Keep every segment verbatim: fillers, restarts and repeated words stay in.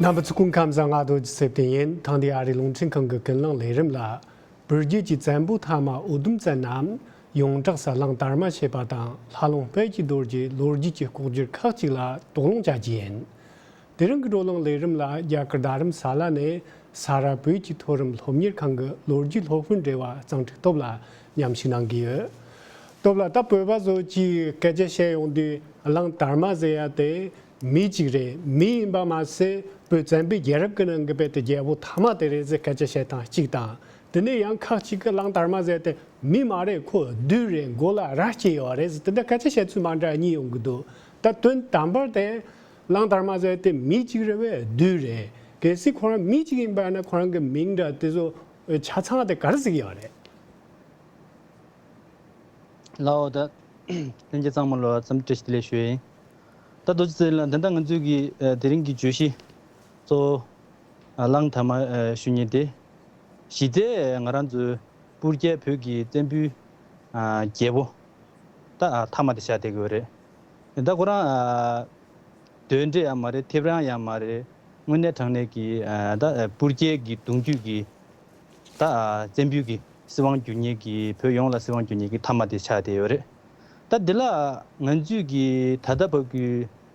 རྣམ་པ་ཚོ་སྐུ་ཁམས་བཟང་། ང་རྡོ་རྗེ་ཚེ་བརྟན་ཡིན། ཐེངས་འདིའི་ཨ་རིའི་རླུང་འཕྲིན་ཁང་གི་ཀུན་གླེང་ལས་རིམ་ལ། བོད་བརྒྱུད་ཀྱི་བཙན་པོ་ཐ་མ་འུ་དུམ་བཙན་ནམ་ཡོངས་གྲགས་སུ་གླང་དར་མ་ཞེས་པ་དང་ལྷ་ལུང་དཔལ་གྱི་རྡོ་རྗེའི་ལོ་རྒྱུས་ཀྱི་ལྐོག་གྱུར་ཁག་ཅིག་ལ་དོགས་སློང་བྱ་རྒྱུ་ཡིན། དེ་རིང་གི་བགྲོ་གླེང་ལས་རིམ་ལ་རྒྱ་གར་རྡ་རམ་ས་ལ་ནས་ས་རཱ་བོད་ཀྱི་མཐོ་རིམ་སློབ་གཉེར་ཁང་གི་ལོ་རྒྱུས་སློབ་དཔོན་བགྲེས་པ་གཙང་ཁྲི་སྟོབས་ལགས་མཉམ་ཞུགས་གནང་གི་ཡོད། སྟོབས་ལགས། ད་བོད་པ་ཚོ་གིས་སྐད་ཆ་བཤད་ཡོང་དུས་གླང་དར་མ་ཟེར་ཡ་དེ་མི་གཅིག་རེད། མི་ཡིན་པ་མ་ཟད་བོད་བཙན་པོའི་རྒྱལ་རབས་ཀྱི་ནང་གི་རྦད་དེ་རྒྱལ་པོ་ཐ་མ་དེ་རེད་ཟེར་སྐད་ཆ་བཤད་སྟངས་གཅིག་དང་། དེ་ནས་ཡང་ཁག་ཅིག་གིས་གླང་དར་མ་ཟེར་དེ་མི་མ་རེད། ཁོ་བདུད་རེད། མགོ་ལ་རྭ་སྐྱེས་ཡོད་རེད་ཟེར། དེ་འདྲ་སྐད་ཆ་བཤད་ཚུལ་མ་འདྲ་གཉིས་ཡོང་གི་འདུག། ད་དོན་དམ་པར་དེ་གླང་དར་མ་ཟེར་དེ་མི་གཅིག་རེད་པས། བདུད་རེད། གལ་སྲིད་ཁོ་རང་མི་གཅིག་ཡིན་པ་ན་ཁོ་རང་གི་མིང་འདྲ་དེ་ཚོ་ཆ་ཚང་དེ་ག་རེ་ཟིག་ཡོད་རེད། ལའོ་ད། ལྷན་རྒྱས་ཚང་མ་ལ་འཚམས་འདྲི་བཀྲ་ཤིས་བདེ་ལེགས་ཞུ་ཡིན། ད་རྡོ་རྗེ་ཚེ་ལགས། ད་ལྟ་ང་ཚོའི་གི་ཨ་དེ་རིང་གི་བརྗོད་གཞི་གཙོ་བོ་ཨ་གླང་དར་མ་ཨ་ཞུ་མཁན་དེ། གཞི་རྩའི་ང་རང་ཚོའི་སྤུ་རྒྱལ་བོད་ཀྱི་བཙན་པོའི་ཨ་རྒྱལ་པོ་ད་ཨ་ཐ་མ་དེ་ཆགས་བསྡད་ཀྱི་ཡོད་རེད། ད་ཁོ་རང་ཨ་གདོན་འདྲེ་ཡང་མ་རེད། ཐེབས་རང་ཡང་མ་རེད། དངོས་གནས་དྲང་གནས་ཀྱི་ཨ་ད་ཨ་སྤུ་རྒྱལ་གྱི་གདུང་རྒྱུད་ཀྱི་ད་ཨ་བཙན་པོའི་གི་སྲིད་དབང་བསྒྱུར་མཁན་གྱི། བོད་ཡོངས་ལ་སྲིད་དབང་བསྒྱུར་མཁན་གྱི་ཐ་མ་དེ་ཆགས་བསྡད་ཡོད་རེད། ད་འདི་ལ་ང་ཚོས་ཀྱི་ད་ལྟ་བར་གྱི་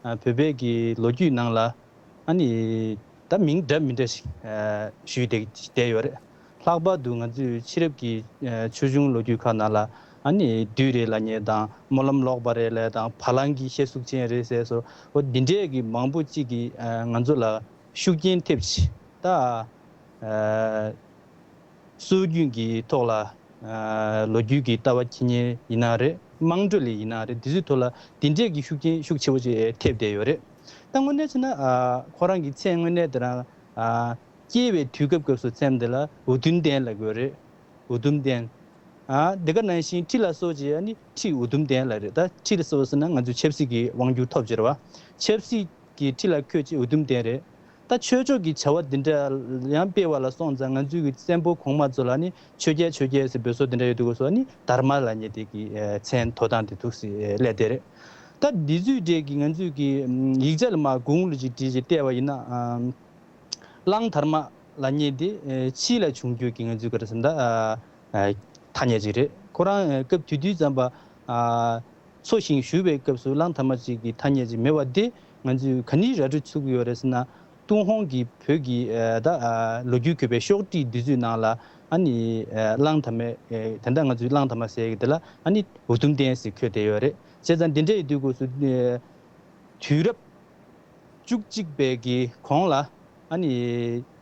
ཨ་བོད་པའི་གི་ལོ་རྒྱུས་ནང་ལ་ཨ་ནི་ད་མིང་འདྲ་མི་འདྲ་ཞིག་ཨ་ཞུས་བསྡད་བསྡད་ཡོད་རེད། ལྷག་པར་དུ་ང་ཚོས་ཕྱི་རབས་ཀྱི་ཨ་ཆོས་འབྱུང་ལོ་རྒྱུས་ཁག་ནང་ལ་ཨ་ནི་བདུད་རེད་ལབ་མཁན་དང་། སྨོན་ལམ་ལོག་པ་རེད་ལབ་དང་། བ་ལང་གི་ཤ་གཟུགས་ཅན་རེད་ཟེར་སོགས། འོ་འདི་འདྲས་ཀྱི་མང་པོ་ཅིག་གིས་ཨ་ང་ཚོ་ལ་ཤུགས་རྐྱེན་ཐེབས་བྱས། ད་ཨ་སྲོལ་རྒྱུན་གྱི་ཐོག་ལ་ཨ་ལོ་རྒྱུས་ཀྱི་ལྟ་བ་འཁྱེར་མཁན་ཡིན་ན་རེད། དམངས་ཁྲོད་ལ་ཡིན་ན་རེད། འདི་ཚོའི་ཐོག་ལ་འདི་འདྲས་ཀྱི་ཤུགས་རྐྱེན་ཤུགས་ཆེ་བོ་ཅིག་ཐེབས་བསྡད་ཡོད་རེད། ད་དངོས་གནས་བྱས་ན་ཨ་ཁོ་རང་གི་མཚན་དངོས་གནས་དེ་རང་ཨ་སྐྱེས་པའི་དུས་སྐབས་སྐབས་སུ་མཚན་དེ་ལ་འུ་དུམ་བསྟན་ལབ་དགོས་རེད། འུ་དུམ་བསྟན། ཨ་འདི་ག་ནང་བཞིན་ཁྲི་ལ་སོགས་ཀྱི་ཨ་ནི་ཁྲི་འུ་དུམ་བསྟན་ལབ་རེད། ད་ཁྲི་ལ་སོགས་ཟེར་ན་ང་ཚོས་ཆབ་སྲིད་ཀྱི་དབང་སྒྱུར་ཐོབ་ཅེས་རེད་བ། ཆབ་སྲིད་ཀྱི་ཁྲི་ལ་འཁོད་ཅིག་འུ་དུམ་བསྟན་རེད། ད་ཆོས་ཕྱོགས་ཀྱི་བྱ་བ་འདི་འདྲ་ཡང་སྤེལ་བ་ལ་སོང་ཙང་། ང་ཚོའི་གི་བཙན་པོ་གོང་མ་ཚོ་ལ་ནི་ཆོས་རྒྱལ་ཆོས་རྒྱལ་ཟེར་འབོད་སྲོལ་འདི་འདྲ་ཡོད་དུས་སྐབས་སུ་ནི་དར་མ་ལབ་མཁན་དེ་གི་ཨེ་མཚན་ཐོབ་སྟངས་དེ་འདུག་སེ་ཨེ་སླེབས་བསྡད་རེད། ད་འདི་ཚོའི་གྲས་ཀྱི་ང་ཚོའི་གི་ཡིག་ཆ་ལ་མར་དགུང་ལོ་ཅིག་བྲིས་ཅིག་བལྟས་པ་ཡིན་ན། ཨམ། གླང་དར་མ་ལབ་མཁན་དེ་ཨེ་ཕྱིས་ལ་བྱུང་རྒྱུ་གི་ང་ཚོའི་ག་རེ་ཟེར་ན་ད་ཨ་ཨ་ཐ་སྙད་ཅིག་རེད། ཁོ་རང་ཨ་སྐབས་དེ་དུས་ཙམ་པ་ཨ་འཚོ་ཞིང་བཞུགས་པའི་སྐབས་སུ་གླང་དར་མ་ཅིག་གི་ཐ་སྙད་ཅིག་མེད་པ་དེ་ང་ཚོས་ག་ནས་ར་སྤྲོད་ཚུགས་ཀྱི་ཡོད་རེད་ཟེར་ན། ཏུན་ཧོང་གི་བོད་ཀྱི་ཨ་ད་ཨ་ལོ་རྒྱུས་འཁོད་པའི་ཤོག་དྲིལ་འདི་ཚོའི་ནང་ལ་ཨ་ནི་ཨ་གླང་དར་མ་ཨེ་ད་ལྟ་ང་ཚོས་གླང་དར་མ་ཟེར་གི་དེ་ལ་ཨ་ནི་འུ་དུམ་བསྟན་ཟེར་འཁོད་བསྡད་ཡོད་རེད། བྱས་ཙང་འདི་འདྲ་ཡིན་དུས་སྐབས་སུ་ཨེ་དུས་རབས་བཅུ་གཅིག་པའི་གི་གོང་ལ་ཨ་ནི་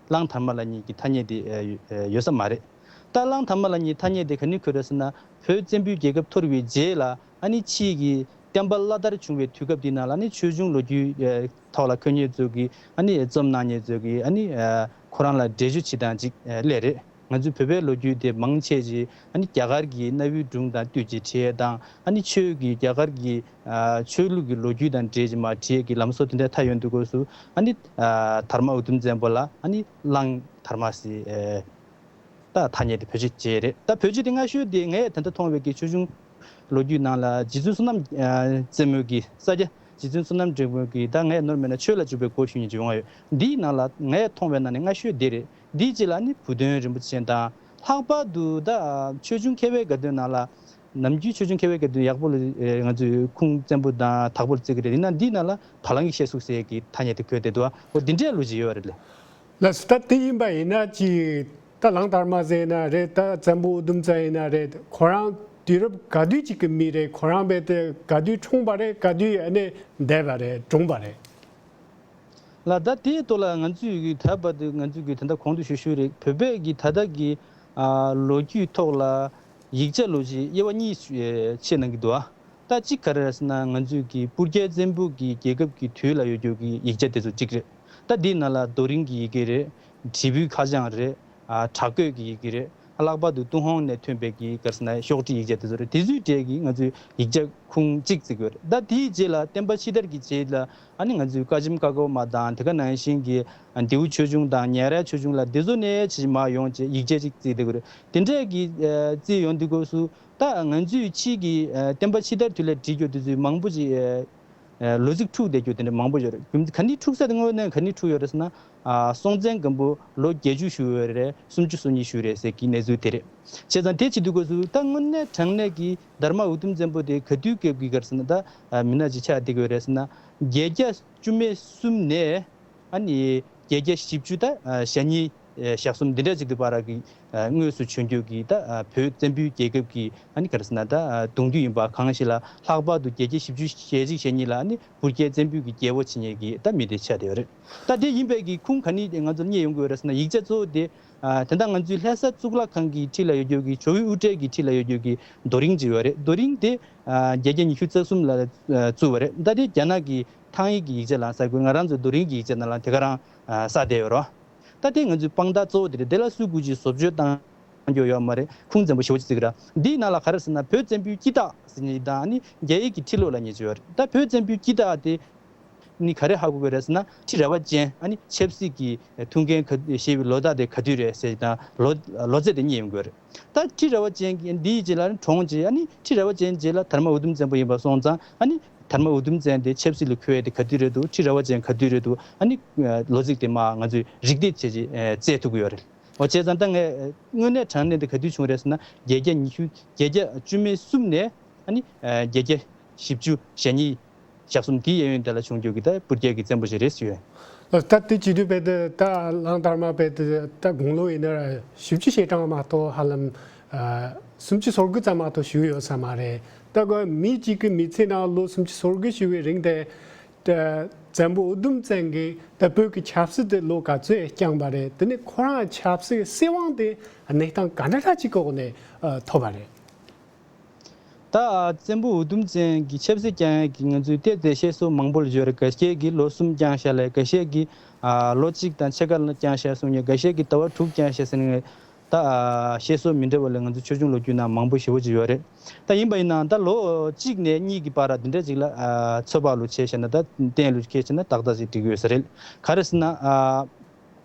གླང་དར་མ་ལབ་མཁན་གྱི་ཐ་སྙད་དེ་ཨ་ཡོད་ས་མ་རེད། ད་གླང་དར་མ་ལབ་མཁན་ཐ་སྙད་དེ་ག་ནས་འཁོད་རེད་ཟེར་ན། བོད་བཙན་པོའི་རྒྱལ་ཁབ་འཐོར་བའི་རྗེས་ལ་ཨ་ནི་ཕྱིས་ཀྱི་བསྟན་པ་བླ་དར་བྱུང་བའི་དུས་སྐབས་དེ་ནང་ལ་ཨ་ནི་ཆོས་འབྱུང་ལོ་རྒྱུས་ཨ་ཐོག་ལ་འཁོད་མཁན་ཚོ་གིས་ཨ་ནི་རྩོམ་གནང་མཁན་ཚོ་གིས་ཨ་ནི་ཨ་ཁོ་རང་ལ་འགྲེལ་བརྗོད་བྱེད་སྟངས་ཅིག་ཨ་སླེབས་རེད། ང་ཚོའི་བོད་པའི་ལོ་རྒྱུས་དེ་མང་ཆེ་ཅིག་ཨ་ནི་རྒྱ་གར་གྱི་གནའ་བོའི་སྒྲུང་དང་བསྟུན་ཅིག་བྲིས་ཡས་དང་། ཨ་ནི་ཆོས་ཀྱི་རྒྱ་གར་གྱི་ཨ་ཆོས་ལུགས་ཀྱི་ལོ་རྒྱུས་དང་འབྲེལ་ཅིག་མར་བྲིས་ཡས་ཀྱི་ལམ་སྲོལ་དེ་འདྲ་ཐལ་ཡོང་དུས་སྐབས་སུ་ཨ་ནི་ཨ་དར་མ་འུ་དུམ་བཙན་པོ་ལ་ཨ་ནི་གླང་དར་མ་ཟེར་ཨེ་ད་ཐ་སྙད་དེ་བེད་སྤྱོད་བྱས་རེད། ད་བེད་སྤྱོད་དེ་སྔ་ཤོས་དེ་ངས་ད་ལྟ་མཐོང་བའི་གི་ཆོས་འབྱུང་ལོ་རྒྱུས་ནང་ལ་རྗེ་བཙུན་བསོད་ནམས་ཨ་རྩེ་མོ་གི་ས་སྐྱ་རྗེ་བཙུན་བསོད་ནམས་རྩེ་མོ་གི། ད་ངས་ནོར་མེད་ན་ཆོས་ལ་འཇུག་པའི་སྒོ་ཞུ་མཁན་ཅིག་ཡོང་བ་ཡོད། འདིའི་ནང་ལ་ངས་མཐོང་བའི་ནང་ནས་སྔ་ཤོས་འདི་རེད། འདིའི་རྗེས་ལ་ནི་བུ་སྟོན་རིན་པོ་ཆེ་དང་། ལྷག་པར་དུ་ད་ཆོས་འབྱུང་མཁས་པའི་དགའ་སྟོན་ནང་ལ། ནམ་རྒྱུན་ཆོས་འབྱུང་མཁས་པའི་དགའ་སྟོན་ཡག་པོ་ལ་ཨེ་ང་ཚོས་ཁུངས་བཙན་པོ་དང་དག་པོར་བརྩི་གི་རེད། ཡིན་ན་འདིའི་ནང་ལ་བ་ལང་གི་ཤ་གཟུགས་ཟེར་གི་ཐ་སྙད་དེ་འཁོད་བསྡད་འདུག་ཨ། འོ་འདི་འདྲའི་ལོ་རྒྱུས་ཡོད་རེད་ལེ། ལགས་སོ། ད་དེ་ཡིན་པ་ཡིན་ན་ཅི། ད་གླང་དར་མ་ཟེར་ན་རེད། ད་བཙན་པོ་འུ་དུམ་བཙན་ཡིན་ན་རེད། ཁོ་རང་དུས་རབས་ག་དུས་ཅིག་གི་མི་རེད། ཁོ་རང་རྦད་དེ་ག་དུས་འཁྲུངས་པ་རེད། ག་དུས་ཨ་ནི་འདས་པ་རེད། གྲོངས་པ་རེད། ལགས། ད་དེའི་ཐོག་ལ་ང་ཚོས་ཀྱི་ད་བར་དུ་ང་ཚོས་ཀྱི་ད་ལྟ་གོང་དུ་ཞུ་ཞུས་རེད། བོད་པའི་གི་ད་ལྟ་གི་ཨ་ལོ་རྒྱུས་ཐོག་ལ་ཡིག་ཆ་ལོ་རྒྱུས་དབྱེ་བ་གཉིས་སུ་ཕྱེ་གནང་གི་འདུག་ཨ། ད་གཅིག་ག་རེ་རེད་ཟེར་ན། ང་ཚོས་ཀྱི་སྤུ་རྒྱལ་བཙན་པོ་གི་རྒྱལ་ཁབ་ཀྱི་དུས་ལ་ཡོད་རྒྱུ་གི་ཡིག་ཆ་དེ་ཚོ་གཅིག་རེད། ད་འདིའི་ནང་ལ་རྡོ་རིང་གི་ཡི་གེ་རེད། དྲིལ་བུའི་ཁ་བྱང་རེད། ཨ་བྲག་བརྐོས་ཀྱི་ཡི་གེ་རེད། ལྷག་པར་དུ་ཏུན་ཧོང་ནས་ཐོན་པའི་གི་ག་རེ་ཟེར་ན་ཤོག་དྲིལ་ཡིག་ཆ་དེ་ཚོ་རེད། དེ་ཚོའི་གྲས་ཀྱི་ང་ཚོས་ཡིག་ཆ་ཁུངས་གཅིག་བརྩི་དགོས་རེད། ད་དེའི་རྗེས་ལ་བསྟན་པ་ཕྱི་དར་གྱི་རྗེས་ལ་ཨ་ནི་ང་ཚོས་ཀ་ཆེམ་ཀ་ཁོལ་མ་དང་། དེ་ག་ནང་བཞིན་གྱི་ཨ་མདེའུ་ཆོས་འབྱུང་དང་ཉེ་རལ་ཆོས་འབྱུང་ལ་འདི་ཚོ་ནས་ཕྱིས་མར་ཡོང་བྱས་ཡིག་ཆ་གཅིག་བརྩི་བསྡད་དགོས་རེད། དེ་འདྲས་ཀྱི་ཨ་བརྩི་ཡོང་དུས་སྐབས་སུ་ད་ང་ཚོས་ཕྱིས་ཀྱི་ཨ་བསྟན་པ་ཕྱི་དར་དུས་ལ་བྲིས་རྒྱུ་དེ་ཚོའི་མང་པོ་ཅིག་ཨ་ ཨ་ལོ་ཚིགས་འཁྲུགས་བསྡད་རྒྱུ་དེ་འདྲ་མང་པོ་ཡོད་རེད། རྒྱུ་མཚན་ག་ནས་འཁྲུགས་ས་དེ་དངོས་གནས་ག་ནས་འཁྲུགས་ཡོད་རེད་ཟེར་ན། ཨ་སྲོང་བཙན་སྒམ་པོ་ལོ་བརྒྱད་ཅུ་བཞུགས་ཡོད་རེད། སུམ་ཅུ་སོ་གཉིས་བཞུགས་རེད་ཟེར་གྱི་གནས་ཚུལ་དེ་རེད། བྱས་ཙང་དེ་བྱེད་དུས་སྐབས་སུ་ད་དངོས་གནས་དྲང་གནས་ཀྱི་དར་མ་འུ་དུམ་བཙན་པོ་དེ་ག་དུས་སྐབས་ཀྱི་ག་རེ་ཟེར་ན་ད་ཨ་མི་སྣ་ཅིག་ཆགས་བསྡད་ཀྱི་ཡོད་རེད་ཟེར་ན། བརྒྱད་བརྒྱ་བཅུ་མེད་གསུམ་ནས་ཨ་ནི་བརྒྱད་བརྒྱ་བཞི་བཅུ་ད་ཨ་ཞེ་གཉིས་ཨ་ཞེ་གསུམ་འདི་འདྲ་ཅིག་གི་བར་གྱི་ཨ་དངོས་སུ་བྱུང་རྒྱུ་གི་ད་ཨ་བོད་བཙན་པོའི་རྒྱལ་ཁབ་ཀྱི་ཨ་ནི་ག་རེ་ཟེར་ན་ད་ཨ་གདུང་རྒྱུད་ཡིན་པ་གང་ཞིག་ལ་ལྷག་པར་དུ་བརྒྱད་བརྒྱ་བཞི་བཅུ་ཞེ་གཅིག་ཞེ་གཉིས་ལ་ཨ་ནི་སྤུར་རྒྱལ་བཙན་པོའི་གི་རྒྱལ་པོ་བྱེད་མཁན་གྱི་ད་མི་དེ་ཆགས་བསྡད་ཡོད་རེད། ད་དེ་ཡིན་པའི་གི་ཁུངས་ག་ནས་ང་ཚོར་རྙེད་ཡོང་གི་ཡོད་རེད་ཟེར་ན། ཡིག་ཆ་གཙོ་བོ་དེ་ཨ་ད་ལྟ་ང་ཚོའི་ལྷ་ས་གཙུག་ལག་ཁང་གི་འཁྲིས་ལ་ཡོད་རྒྱུ་གི་ཇོ་བོའི་དབུ་སྐྲའི་གི་འཁྲིས་ལ་ཡོད་རྒྱུ་གི་རྡོ་རིང་ཅིག་ཡོད་རེད། རྡོ་རིང་དེ་ཨ་བརྒྱད་བརྒྱ་ཉི་ཤུ་རྩ་གསུམ་ལ་ཨ་བཙུགས་པ་རེད། ད་དེ་རྒྱ་ནག་གི་ཐང་ཡིག་གི་ཡིག་ཆ་ལ་ཟེར་དགོས། ང་རང་ཚོའི་རྡོ་རིང་གི་ཡིག་ཆ་ནང་ལ་དེ་ག་རང་ཨ་གསལ་བསྡད་ཡོད་རེད། ད་དེ་ང་ཚོའི་དཔང་རྟགས་གཙོ་བོ་དེ་རེད། དེ་ལ་སུས་གུ་ཅིག་བཟོ་བཅོས་བཏང་རྒྱུ་ཡོད་མ་རེད། ཁུངས་བཙན་པོ་ཞེ་པོ་ཅིག་བརྩི་གི་ར། འདིའི་ནང་ལ་ག་རེ་ཟེར་ན་བོད་བཙན་པོའི་དཀྱིལ་ཐག་ཟེར་མཁན་དང་ཨ་ནི་རྒྱ་ཡིག་གི་ཁྲི་ལོ་ལབ་མཁན་ཅིག་ཡོད་རེད། ད་བོད་བཙན་པོའི་དཀྱིལ་ཐག་དེ་ནི་ག་རེ་ཧ་གོ་གི་རེད་ཟེར་ན། ཁྲི་རལ་པ་ཅན་ཨ་ནི་ཆབ་སྲིད་ཀྱི་ཐུགས་འགན་ག་བཞེས་པའི་ལོ་རྟགས་དེ་ག་དུས་རེད་ཟེར་དང་ལོ་ལོ་ཚད་དེ་རྙེད་ཡོང་གི་ཡོད་རེད། ད་ཁྲི་རལ་པ་ཅན་གྱི་འདིའི་རྗེས་ལ་གྲོངས་རྗེས་ཨ་ནི་ཁྲི་རལ་པ་ཅན་རྗེས་ལ་དར་མ་འུ་དུམ་བཙན་པོ་ཡིན་པ་སོང་ཙང་ཨ་ནི་དར་མ་འུ་དུམ་བཙན་དེ་ཆབ་སྲིད་ལ་འཁོད་ཡས་དེ་ག་དུས་རེད་འདུག་ཁྲི་རལ་པ་ཅན་ག་དུས་རེད་འདུག་ཨ་ནི་ལོ་ཚིགས་དེ་མ་ང་ཚོས་རིགས་འདེད་བྱས་རྗེས་བཙལ་ཐུབ་ཀྱི་ཡོད་རེད། འོ་བྱས་ཙང་ད་ངས་དངོས་གནས་དྲང་གནས་དེ་ག་དུས་བྱུང་རེད་ཟེར་ན། བརྒྱད་བརྒྱ་ཉི་ཤུ་བརྒྱད་བརྒྱ་བཅུ་མེད་གསུམ་ནས་ཨ་ནི་བརྒྱད་བརྒྱ་བཞི་བཅུ་ཞེ་གཉིས་ཞེ་གསུམ་དེའི་གཡས་གཡོན་དེ་ལ་བྱུང་རྒྱུ་གི་ད་སྤུར་རྒྱལ་གྱི་བཙན་པོ་ཞིག་རེད་ཟེར་ཡོད། ད་དེ་བྱེད་དུས་དཔེ་དེ་ད་གླང་དར་མ་དཔེ་དེ་ད་དགུང་ལོ་ཡིན་ན་བཞི་བཅུ་ཞེ་གྲངས་མ་གཏོགས་ཧ་ལམ་ཨ་སུམ་ཅུ་སོ་དགུ་ཙམ་མ་གཏོགས་བཞུགས་ཡོད་ས་མ་རེད། ད་གོ་མི་གཅིག་གི་མི་ཚེ་ནང་ལོ་སུམ་ཅུ་སོ་དགུ་བཞུགས་པའི་རིང་དེ། ད་བཙན་པོ་འུ་དུམ་བཙན་གྱིས་ད་བོད་ཀྱི་ཆབ་སྲིད་དེ་ལོ་ག་ཚོད་བསྐྱངས་པ་རེད། དེ་ནས་ཁོ་རང་ཆབ་སྲིད་སྲིད་དབང་དེ་གནས་སྟངས་ག་འདྲ་འདྲ་ཅིག་གི་འོག་ནས་ཨ་ཐོབ་པ་རེད། ད་བཙན་པོ་འུ་དུམ་བཙན་གྱི་ཆབ་སྲིད་བསྐྱངས་ཡས་ཀྱི་ང་ཚོས་བལྟས་ཚེ་བཤད་སྲོལ་མང་པོ་ལ་ཡོད་རེད། འགའ་ཤས་ཀྱིས་ལོ་གསུམ་བསྐྱངས་ཤག་ལབ། འགའ་ཤས་ཀྱིས་ཨ་ལོ་གཅིག་དང་ཕྱེད་ཀ་ལ་བསྐྱངས་ཤག་གསུང་མཁན། འགའ་ཤས་ཀྱིས་ཟླ་བ་དྲུག་བསྐྱངས་ཤག་ཟེར་མཁན། ད་ཨ་བཤད་སྲོལ་མི་འདྲ་བ་ལ་ང་ཚོ་ཆོས་འབྱུང་ལོ་རྒྱུས་ནང་མང་པོ་ཞེ་པོ་ཅིག་ཡོད་རེད། ད་ཡིན་པ་ཡིན་ནའང་ད་ལོ་གཅིག་ནས་གཉིས་ཀྱི་བར་འདི་འདྲ་ཅིག་ལ་ཨ་ཚོད་དཔག་ལུགས་བྱས་བྱས་ན། ད་གཏན་ལུགས་བྱས་བྱས་ན་ཏག་ཏག་ཅིག་འགྲིག་གི་ཡོད་ས་རེད། ག་རེ་ཟེར་ན་ཨ།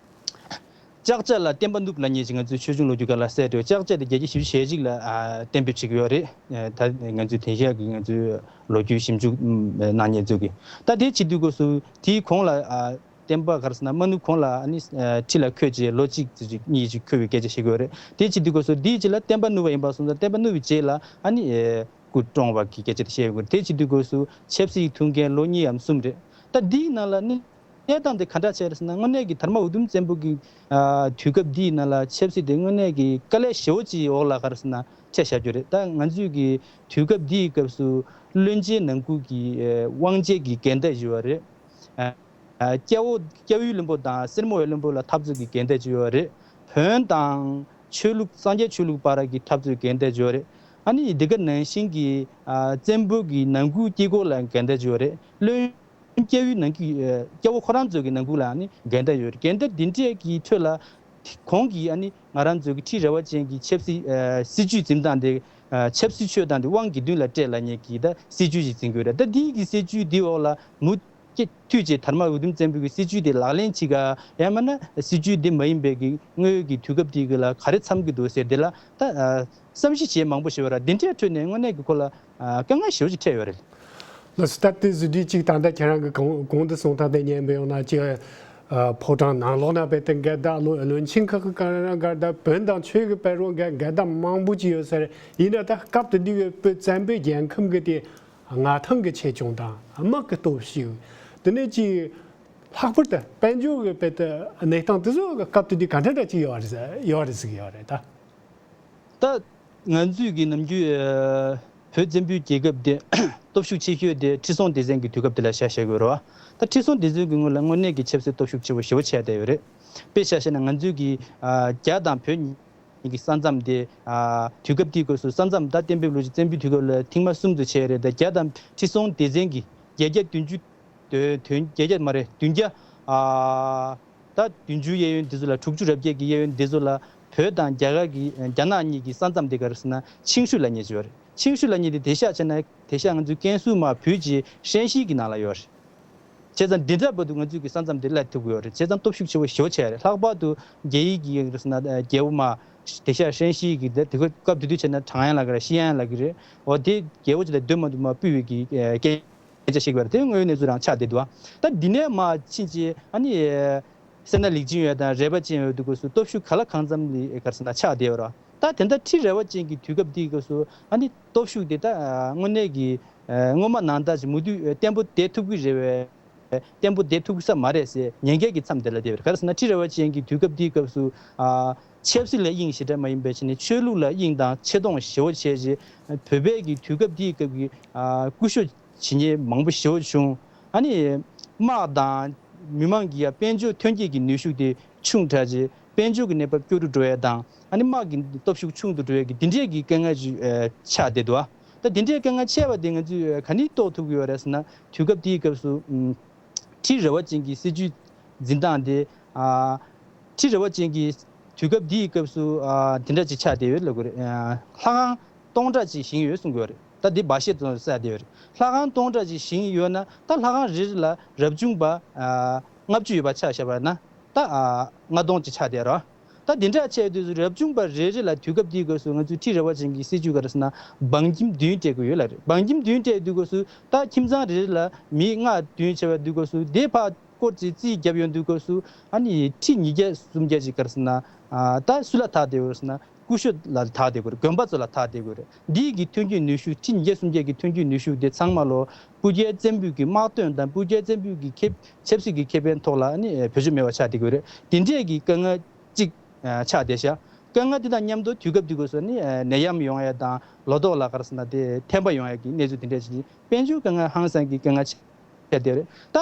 ལྕགས་བྱ་ལ་བསྟན་པ་བསྣུབས་ལབ་མཁན་ཅིག་ང་ཚོའི་ཆོས་འབྱུང་ལོ་རྒྱུས་སྒང་ལ་གསལ་འགྲོ། ལྕགས་བྱ་དེ་བརྒྱད་བརྒྱ་བཞི་བཅུ་ཞེ་གཅིག་ལ་ཨ་གཏན་འབེབས་བྱེད་ཀྱི་ཡོད་རེད། ཨ་ད་ང་ཚོའི་དེང་སང་གི་ང་ཚོའི་ལོ་རྒྱུས་ཞིབ་འཇུག་ཨ་གནང་མཁན་ཚོ་གིས། ད་དེ་བྱེད་དུས་སྐབས་སུ་དེའི་གོང་ལ་ཨ་བསྟན་པ་ག་རེ་ཟེར་ན་མ་བསྣུབས་གོང་ལ་ཨ་ནི་ཨ་ཁྲི་ལ་འཁོད་རྗེས་ལོ་གཅིག་ཙམ་ཅིག་གཉིས་ཅིག་འཁོད་པའི་སྐད་ཆ་བཤད་ཀྱི་ཡོད་རེད། དེ་བྱེད་དུས་སྐབས་སུ་དེའི་རྗེས་ལ་བསྟན་པ་བསྣུབས་པ་ཡིན་པ་སོང་ཙང་བསྟན་པ་བསྣུབས་པའི་རྗེས་ལ་ཨ་ནི་ཨེ་སྐུ་བཀྲོངས་པ་གི་སྐད་ཆ་དེ་བཤད་ཡོད་ཀྱི་རེད། དེ་བྱེད་དུས་སྐབས་སུ་ཆབ་སྲིད་ཀྱི་ཐུགས་འགན་ལོ་གཉིས་འམ་གསུམ་རེད། ད་འདིའི་ནང་ལ་ནི་གནས་སྟངས་དེ་ག་འདྲ་ཆགས་རེད་ཟེར་ན། དངོས་གནས་ཀྱི་དར་མ་འུ་དུམ་བཙན་པོ་གི་ཨ་དུས་སྐབས་འདིའི་ནང་ལ་ཆབ་སྲིད་དེ་དངོས་གནས་ཀྱི་དཀའ་ལས་ཞེ་པོ་ཅིག་འོག་ལ་ག་རེ་ཟེར་ན་འཕྲད་བཞག་རྒྱུ་རེད། ད་ང་ཚོས་ཀྱི་དུས་སྐབས་འདིའི་སྐབས་སུ་བློན་ཆེན་ནང་ཁུལ་གྱི་ཨ་དབང་ཆའི་གི་འགལ་ཟླ་ཞེ་པོ་རེད། ཨ་ཨ་སྐྱ་བོ་སྐྱ་བོའི་བློན་པོ་དང་སེར་མོའི་བློན་པོ་ལ་འཐབ་རྩོད་ཀྱི་འགལ་ཟླ་ཅིག་ཡོད་རེད། བོན་དང་ཆོས་ལུགས་སངས་རྒྱས་ཆོས་ལུགས་བར་གྱི་འཐབ་རྩོད་འགལ་ཟླ་ཅིག་ཡོད་རེད། ཨ་ནི་འདི་ག་ནང་བཞིན་གྱི་ཨ་བཙན་པོ་གི་ནང་ཁུལ་དཀྱིལ་འཁོར་ལ་འགལ་ཟླ་ཅིག་ཡོད་རེད། བློན་སྐྱ་བོའི་ནང་གི་ཨ་སྐྱ་བོ་ཁོ་རང་ཚོ་གི་ནང་ཁུལ་ལ་ཨ་ནི་འགལ་ཟླ་ཡོད་རེད། འགལ་ཟླ་འདི་འདྲའི་གི་ཁྲོད་ལ་གོང་གི་ཨ་ནི་ང་རང་ཚོ་གི་ཁྲི་རལ་པ་ཅན་གྱི་ཆབ་སྲིད་ཨ་སྲིད་ཇུས་འཛིན་སྟངས་དེ་ཨ་ཆབ་སྲིད་ཆོས་དང་དེ་དབང་དགེ་འདུན་ལ་སྤྲད་ལབ་མཁན་གྱི་ད་སྲིད་ཇུས་ཤིག་འཛིན་དགོས་རེད། ད་འདི་གི་སྲིད་ཇུས་འདི་འོག་ལ་མུ་སྐྱེ་མཐུད་ཅེས་དར་མ་འུ་དུམ་བཙན་པོ་གི་སྲིད་ཇུས་དེ་ལག་ལེན་བྱེད་ག་ཡང་མིན་ན་སྲིད་ཇུས་དེ་མ་ཡིན་པའི་གི་དངོས་ཡོད་ཀྱི་དུས་སྐབས་དེ་གི་ལ་ག་རེ་འཚམ་གྱི་འདུག་ཟེར་དེ་ལ་ད་ཨ་བསམ་གཞིག་བྱེད་མང་པོ་ཞིག་ཡོད་ར། དེ་འདྲའི་ཁྲོད་ནས་དངོས་གནས་ཀྱི་ཁོ་ལ་ཨ་དཀའ་ངལ་ཞེ་པོ་ཅིག་འཕྲད་ཡོད་རེད། ལགས་སོ། ད་དེ་བཟོ་དུས་གཅིག་ད་ལྟ་ཁྱེད་རང་གི་གོང་གོང་དུ་གསུངས་སྟངས་དེ་ཉན་པ་ཡོང་ན་ཅིག་ཨ་ཕོ་བྲང་ནང་ལོགས་ན་དཔེ་དེ་འགལ་ཟླ་ལོ་བློན་ཆེན་ཁག་གི་ག་རེ་འགལ་ཟླ་བོན་དང་ཆོས་ཀྱི་བར་རུ་འགལ་འགལ་ཟླ་མང་པོ་ཅིག་ཡོད་ས་རེད། ཡིན་ན་ད་སྐབས་དེ་དུས་ཀྱི་བོད་བཙན་པོའི་རྒྱལ་ཁམས་ཀྱི་དེ། མངའ་ཐང་གི་ཆེ་ཆུང་དང་དམག་གི་སྟོབས་ཤུགས། དེ་ནས་ཅིག་ལྷག་པར་དུ་དཔལ་འབྱོར་གྱི་དཔེ་དེ་གནས་སྟངས་དེ་ཚོ་སྐབས་དེ་དུས་ག་འདྲ་འདྲ་ཅིག་ཡོད་རེད་ཟེར་ཡོད་རེད་ཟེར་གྱི་ཡོད་རེད་ད། ད་ང་ཚོས་ཀྱི་ནམ་རྒྱུན་ཨ་བོད་བཙན་པོའི་རྒྱལ་ཁབ་དེ་སྟོབས་ཤུགས་ཆེ་ཤོས་དེ་ཁྲི་སྲོང་ལྡེ་བཙན་གྱི་དུས་སྐབས་དེ་ལ་ཆ་བཞག་དགོས་རེད་བ། ད་ཁྲི་སྲོང་ལྡེ་བཙན་གྱི་སྔོན་ལ་དངོས་གནས་ཀྱི་ཆབ་སྲིད་སྟོབས་ཤུགས་ཆེ་བོ་ཞེ་པོ་ཆགས་བསྡད་ཡོད་རེད། དཔེ་ཆ་བཞག་ན་ང་ཚོས་ཀྱི་ཨ་རྒྱ་དང་བོད་གཉིས་གི་ས་མཚམས་དེ་ཨ་དུས་སྐབས་དེའི་སྐབས་སུ་ས་མཚམས་ད་གཏན་འབེབས་ལོ་རྒྱུས་བཙན་པོའི་དུས་སྐབས་ལ་ཐེངས་མ་གསུམ་དུ་ཕྱེ་རེད། ད་རྒྱ་དང་ཁྲི་སྲོང་ལྡེ་བཙན་གྱིས་བརྒྱད་བརྒྱ་བདུན་ཅུ་དོན་དོན་བརྒྱད་བརྒྱ་མ་རེད་བདུན་བརྒྱ་ཨ་ད་བདུན་ཅུ་གཡས་གཡོན་དེ་ཚོ་ལ་དྲུག་ཅུ་རེ་བརྒྱད་ཀྱི་གཡས་གཡོན་དེ་ཚོ་ལ་བོད་དང་རྒྱ་གར་གྱི་རྒྱ་ནག་གཉིས་ཀྱི་ས་མཚམས་དེ་ག་རེ་ཟེར་ན་ཆིང་ཧྲུའེ་ལབ་མཁན་ཅིག་ཡོད་རེད། ཆིང་ཧྲུའེ་ལབ་མཁན་དེ་དེང་སང་བྱས་ན་དེང་སང་ང་ཚོའི་ཀན་སུའུ་མར་བུད་རྗེས་ཧྲན་ཞི་གི་ནང་ལ་ཡོད་རེད། བྱས་ཙང་འདི་འདྲ་བར་དུ་ང་ཚོས་ཀྱི་ས་མཚམས་དེ་སླེབས་ཐུབ་ཀྱི་ཡོད་རེད། བྱས་ཙང་སྟོབས་ཤུགས་ཆེ་བོ་ཞེ་པོ་ཆགས་རེད། ལྷག་པར་དུ་རྒྱ་ཡིག་གི་ཡིག་རེད་ཟེར་ན་རྒྱལ་པོ་མ་དེང་སང་ཧྲན་ཞི་གི་དེ་དེ་སྐབས་དེ་དུས་བྱས་ན་ཁྲང་ཡན་ལབ་ཀྱི་རེད། ཤི་ཡན་ལབ་ཀྱི་རེད། འོ་དེ་རྒྱལ་པོ་ཅིག་ལ་འདོད་མ་འདོད་མ་སྤུལ་བའི་གི་སྐད་ སྐད་ཆ་བཤད་ཀྱི་ཡོད་རེད། དེ་དངོས་ཡོད་གནས་ཚུལ་རང་ཆགས་བསྡད་འདུག་ད་འདི་ནས་མར་ཕྱིན་ཅི་ཨ་ནི་སེར་སྣ་ལེགས་ཤོམ་ཡོད་དང་རས་པ་ཅན་ཡོད་དུས་སྐབས་སུ་སྟོབས་ཤུགས་ག་ལ་གང་འཚམ་ལ་ག་རེ་ཟེར་ན་ཆགས་བསྡད་ཡོད་རེད། ད་དེ་འདྲ་ཁྲི་རལ་པ་ཅན་གྱི་དུས་སྐབས་འདིའི་སྐབས་སུ་ཨ་ནི་སྟོབས་ཤུགས་དེ་ད་དངོས་གནས་ཀྱི་སྔོན་མ་ནང་ལྟར་ཅིག་མུ་མཐུད་བརྟན་པོ་བསྡད་ཐུབ་ཀྱི་རེད་པས། བརྟན་པོ་བསྡད་ཐུབ་ས་མ་རེད་ཟེར་ཉེན་ཁའི་གི་མཚམས་དེ་ལ་བསྡད་པ་རེད། ག་རེ་ཟེར་ན་ཁྲི་རལ་པ་ཅན་གྱི་དུས་སྐབས་འདིའི་སྐབས་སུ་ཨ་ཆབ་སྲིད་ལ་དབྱིངས་ཞེ་དྲག་མ་ཡིན་པའི་ཆ་ནས་ཆོས་ལུགས་ལ་དབྱིངས་དང་ཆེ་མཐོང་ཞེ་པོ་བྱས་རྗེས་བོད་པའི་གི་དུས་སྐབས་འདིའི་སྐབས་ཀྱི་ཨ་སྐུ་ཞབས་བྱེད་མཁན་མང་པོ་ཞེ་པོ་བྱུང་། ཨ་ནི་དམག་དང་མི་མང་གི་ཡ་དཔལ་འབྱོར་ཐོན་སྐྱེད་ཀྱི་ནུས་ཤུགས་དེ་ཆུང་དྲགས་རྗེས་དཔལ་འབྱོར་གྱི་གནས་བབ་སྐྱོ་རུ་འགྲོ་ཡ་དང་ཨ་ནི་དམག་གི་སྟོབས་ཤུགས་ཆུང་དུ་འགྲོ་ཡ་གི་འདི་འདྲའི་གི་དཀའ་ངལ་ཅིག་ཨ་ཆགས་བསྡད་འདུག་ད་འདི་འདྲའི་དཀའ་ངལ་ཆེ་བ་དེ་ང་ཚོས་ག་ནས་རྟོགས་ཐུབ་ཀྱི་ཡོད་རེད་ཟེར་ན། དུས་སྐབས་དེའི་སྐབས་སུ་ཨམ་ཁྲི་རལ་པ་ཅན་གྱི་སྲིད་བྱུས་འཛིན་སྟངས་དེ་ཨ་ཁྲི་རལ་པ་ཅན་གྱི་དུས་སྐབས་དེའི་སྐབས་སུ་ཨ་དེ་འདྲ་ཅིག་ཆགས་བསྡད་ཡོད་ལབ་དགོས་རེད། ཨ་ལྷ་ཁང་སྟོང་ཕྲག་ཅིག་བཞེངས་ཡོད་གསུང་གི་ཡོད་རེད། ད་འདི་སྦ་བཞེད་ཙམ་གསལ་བསྡད་ཡོད་རེད། ལྷ་ཁང་སྟོང་ཕྲག་ཅིག་བཞེངས་ཡོད་ན་ད་ལྷ་ཁང་རེ་རེ་ལ་རབ་བྱུང་པ་ཨ་ལྔ་བཅུ་ཡོད་པ་ཆ་བཞག་པ་ན་ད་ཨ་ལྔ་སྟོང་ཅིག་ཆགས་བསྡད་རེད། ད་འདི་འདྲ་བྱས་དུས་སུ་རབ་བྱུང་པ་རེ་རེ་ལ་དུས་སྐབས་དེའི་སྐབས་སུ་ང་ཚོས་ཁྲི་རལ་པ་ཅན་གྱི་སྲིད་བྱུས་ག་རེ་ཟེར་ན་བང་ཁྱིམ་བདུན་སྤྲད་དགོས་ཡོད་ལབ་རེད། བང་ཁྱིམ་བདུན་སྤྲད་དུས་སྐབས་སུ་ད་ཁྱིམ་ཚང་རེ་རེ་ལ་མི་ལྔ་བདུན་བྱས་པ་དུས་སྐབས་སུ་དེ་ཕར་སྐོར་ཅིག་རྩིས་བརྒྱབ་ཡོང་དུས་སྐབས་སུ་ཨ་ནི་ཁྲི་ཉིས་བརྒྱ་སུམ་བརྒྱ་ཅིག་ག་རེ་ཟེར་ན་ཨ་ད་སུ་ལ་ཐག་བསྡད་ཡོད་ཟེར་ན་སྐུ་ཞབས་ལ་ཐག་བསྡད་དགོས་རེད། དགོན་པ་ཚོ་ལ་ཐག་བསྡད་དགོས་རེད། འདིའི་གི་ཐོན་སྐྱེད་ནུས་ཤུགས་ཁྲི་ཉིས་བརྒྱ་སུམ་བརྒྱ་གི་ཐོན་སྐྱེད་ནུས་ཤུགས་དེ་ཚང་མ་ལོ་སྤུ་རྒྱལ་བཙན་པོའི་གི་དམག་དོན་དང་སྤུ་རྒྱལ་བཙན་པོའི་གི་ཁེ་ཆབ་སྲིད་ཀྱི་ཁེ་ཕན་ཐོག་ལ་ཨ་ནི་བེད་སྤྱོད་མེད་པ་ཆགས་བསྡད་དགོས་རེད། དེ་འདྲས་ཀྱི་དཀའ་ངལ་གཅིག་ཆགས་བསྡད་ཤག་དཀའ་ངལ་དེ་དང་མཉམ་དུ་དུས་སྐབས་དེ་དགོས་སོ་ནི་ནད་ཡམས་ཡོང་ཡ་དང་ལོ་ཏོག་ལ་ག་རེ་ཟེར་ན་དེ་ཐན་པ་ཡོང་ཡ་གི་གནས་ཚུལ་དེ་འདྲས་ཞིག་དཔལ་འབྱོར་དཀའ་ངལ་ཧང་སང་གི་དཀའ་ངལ་ཆགས་བསྡད་རེད། ད་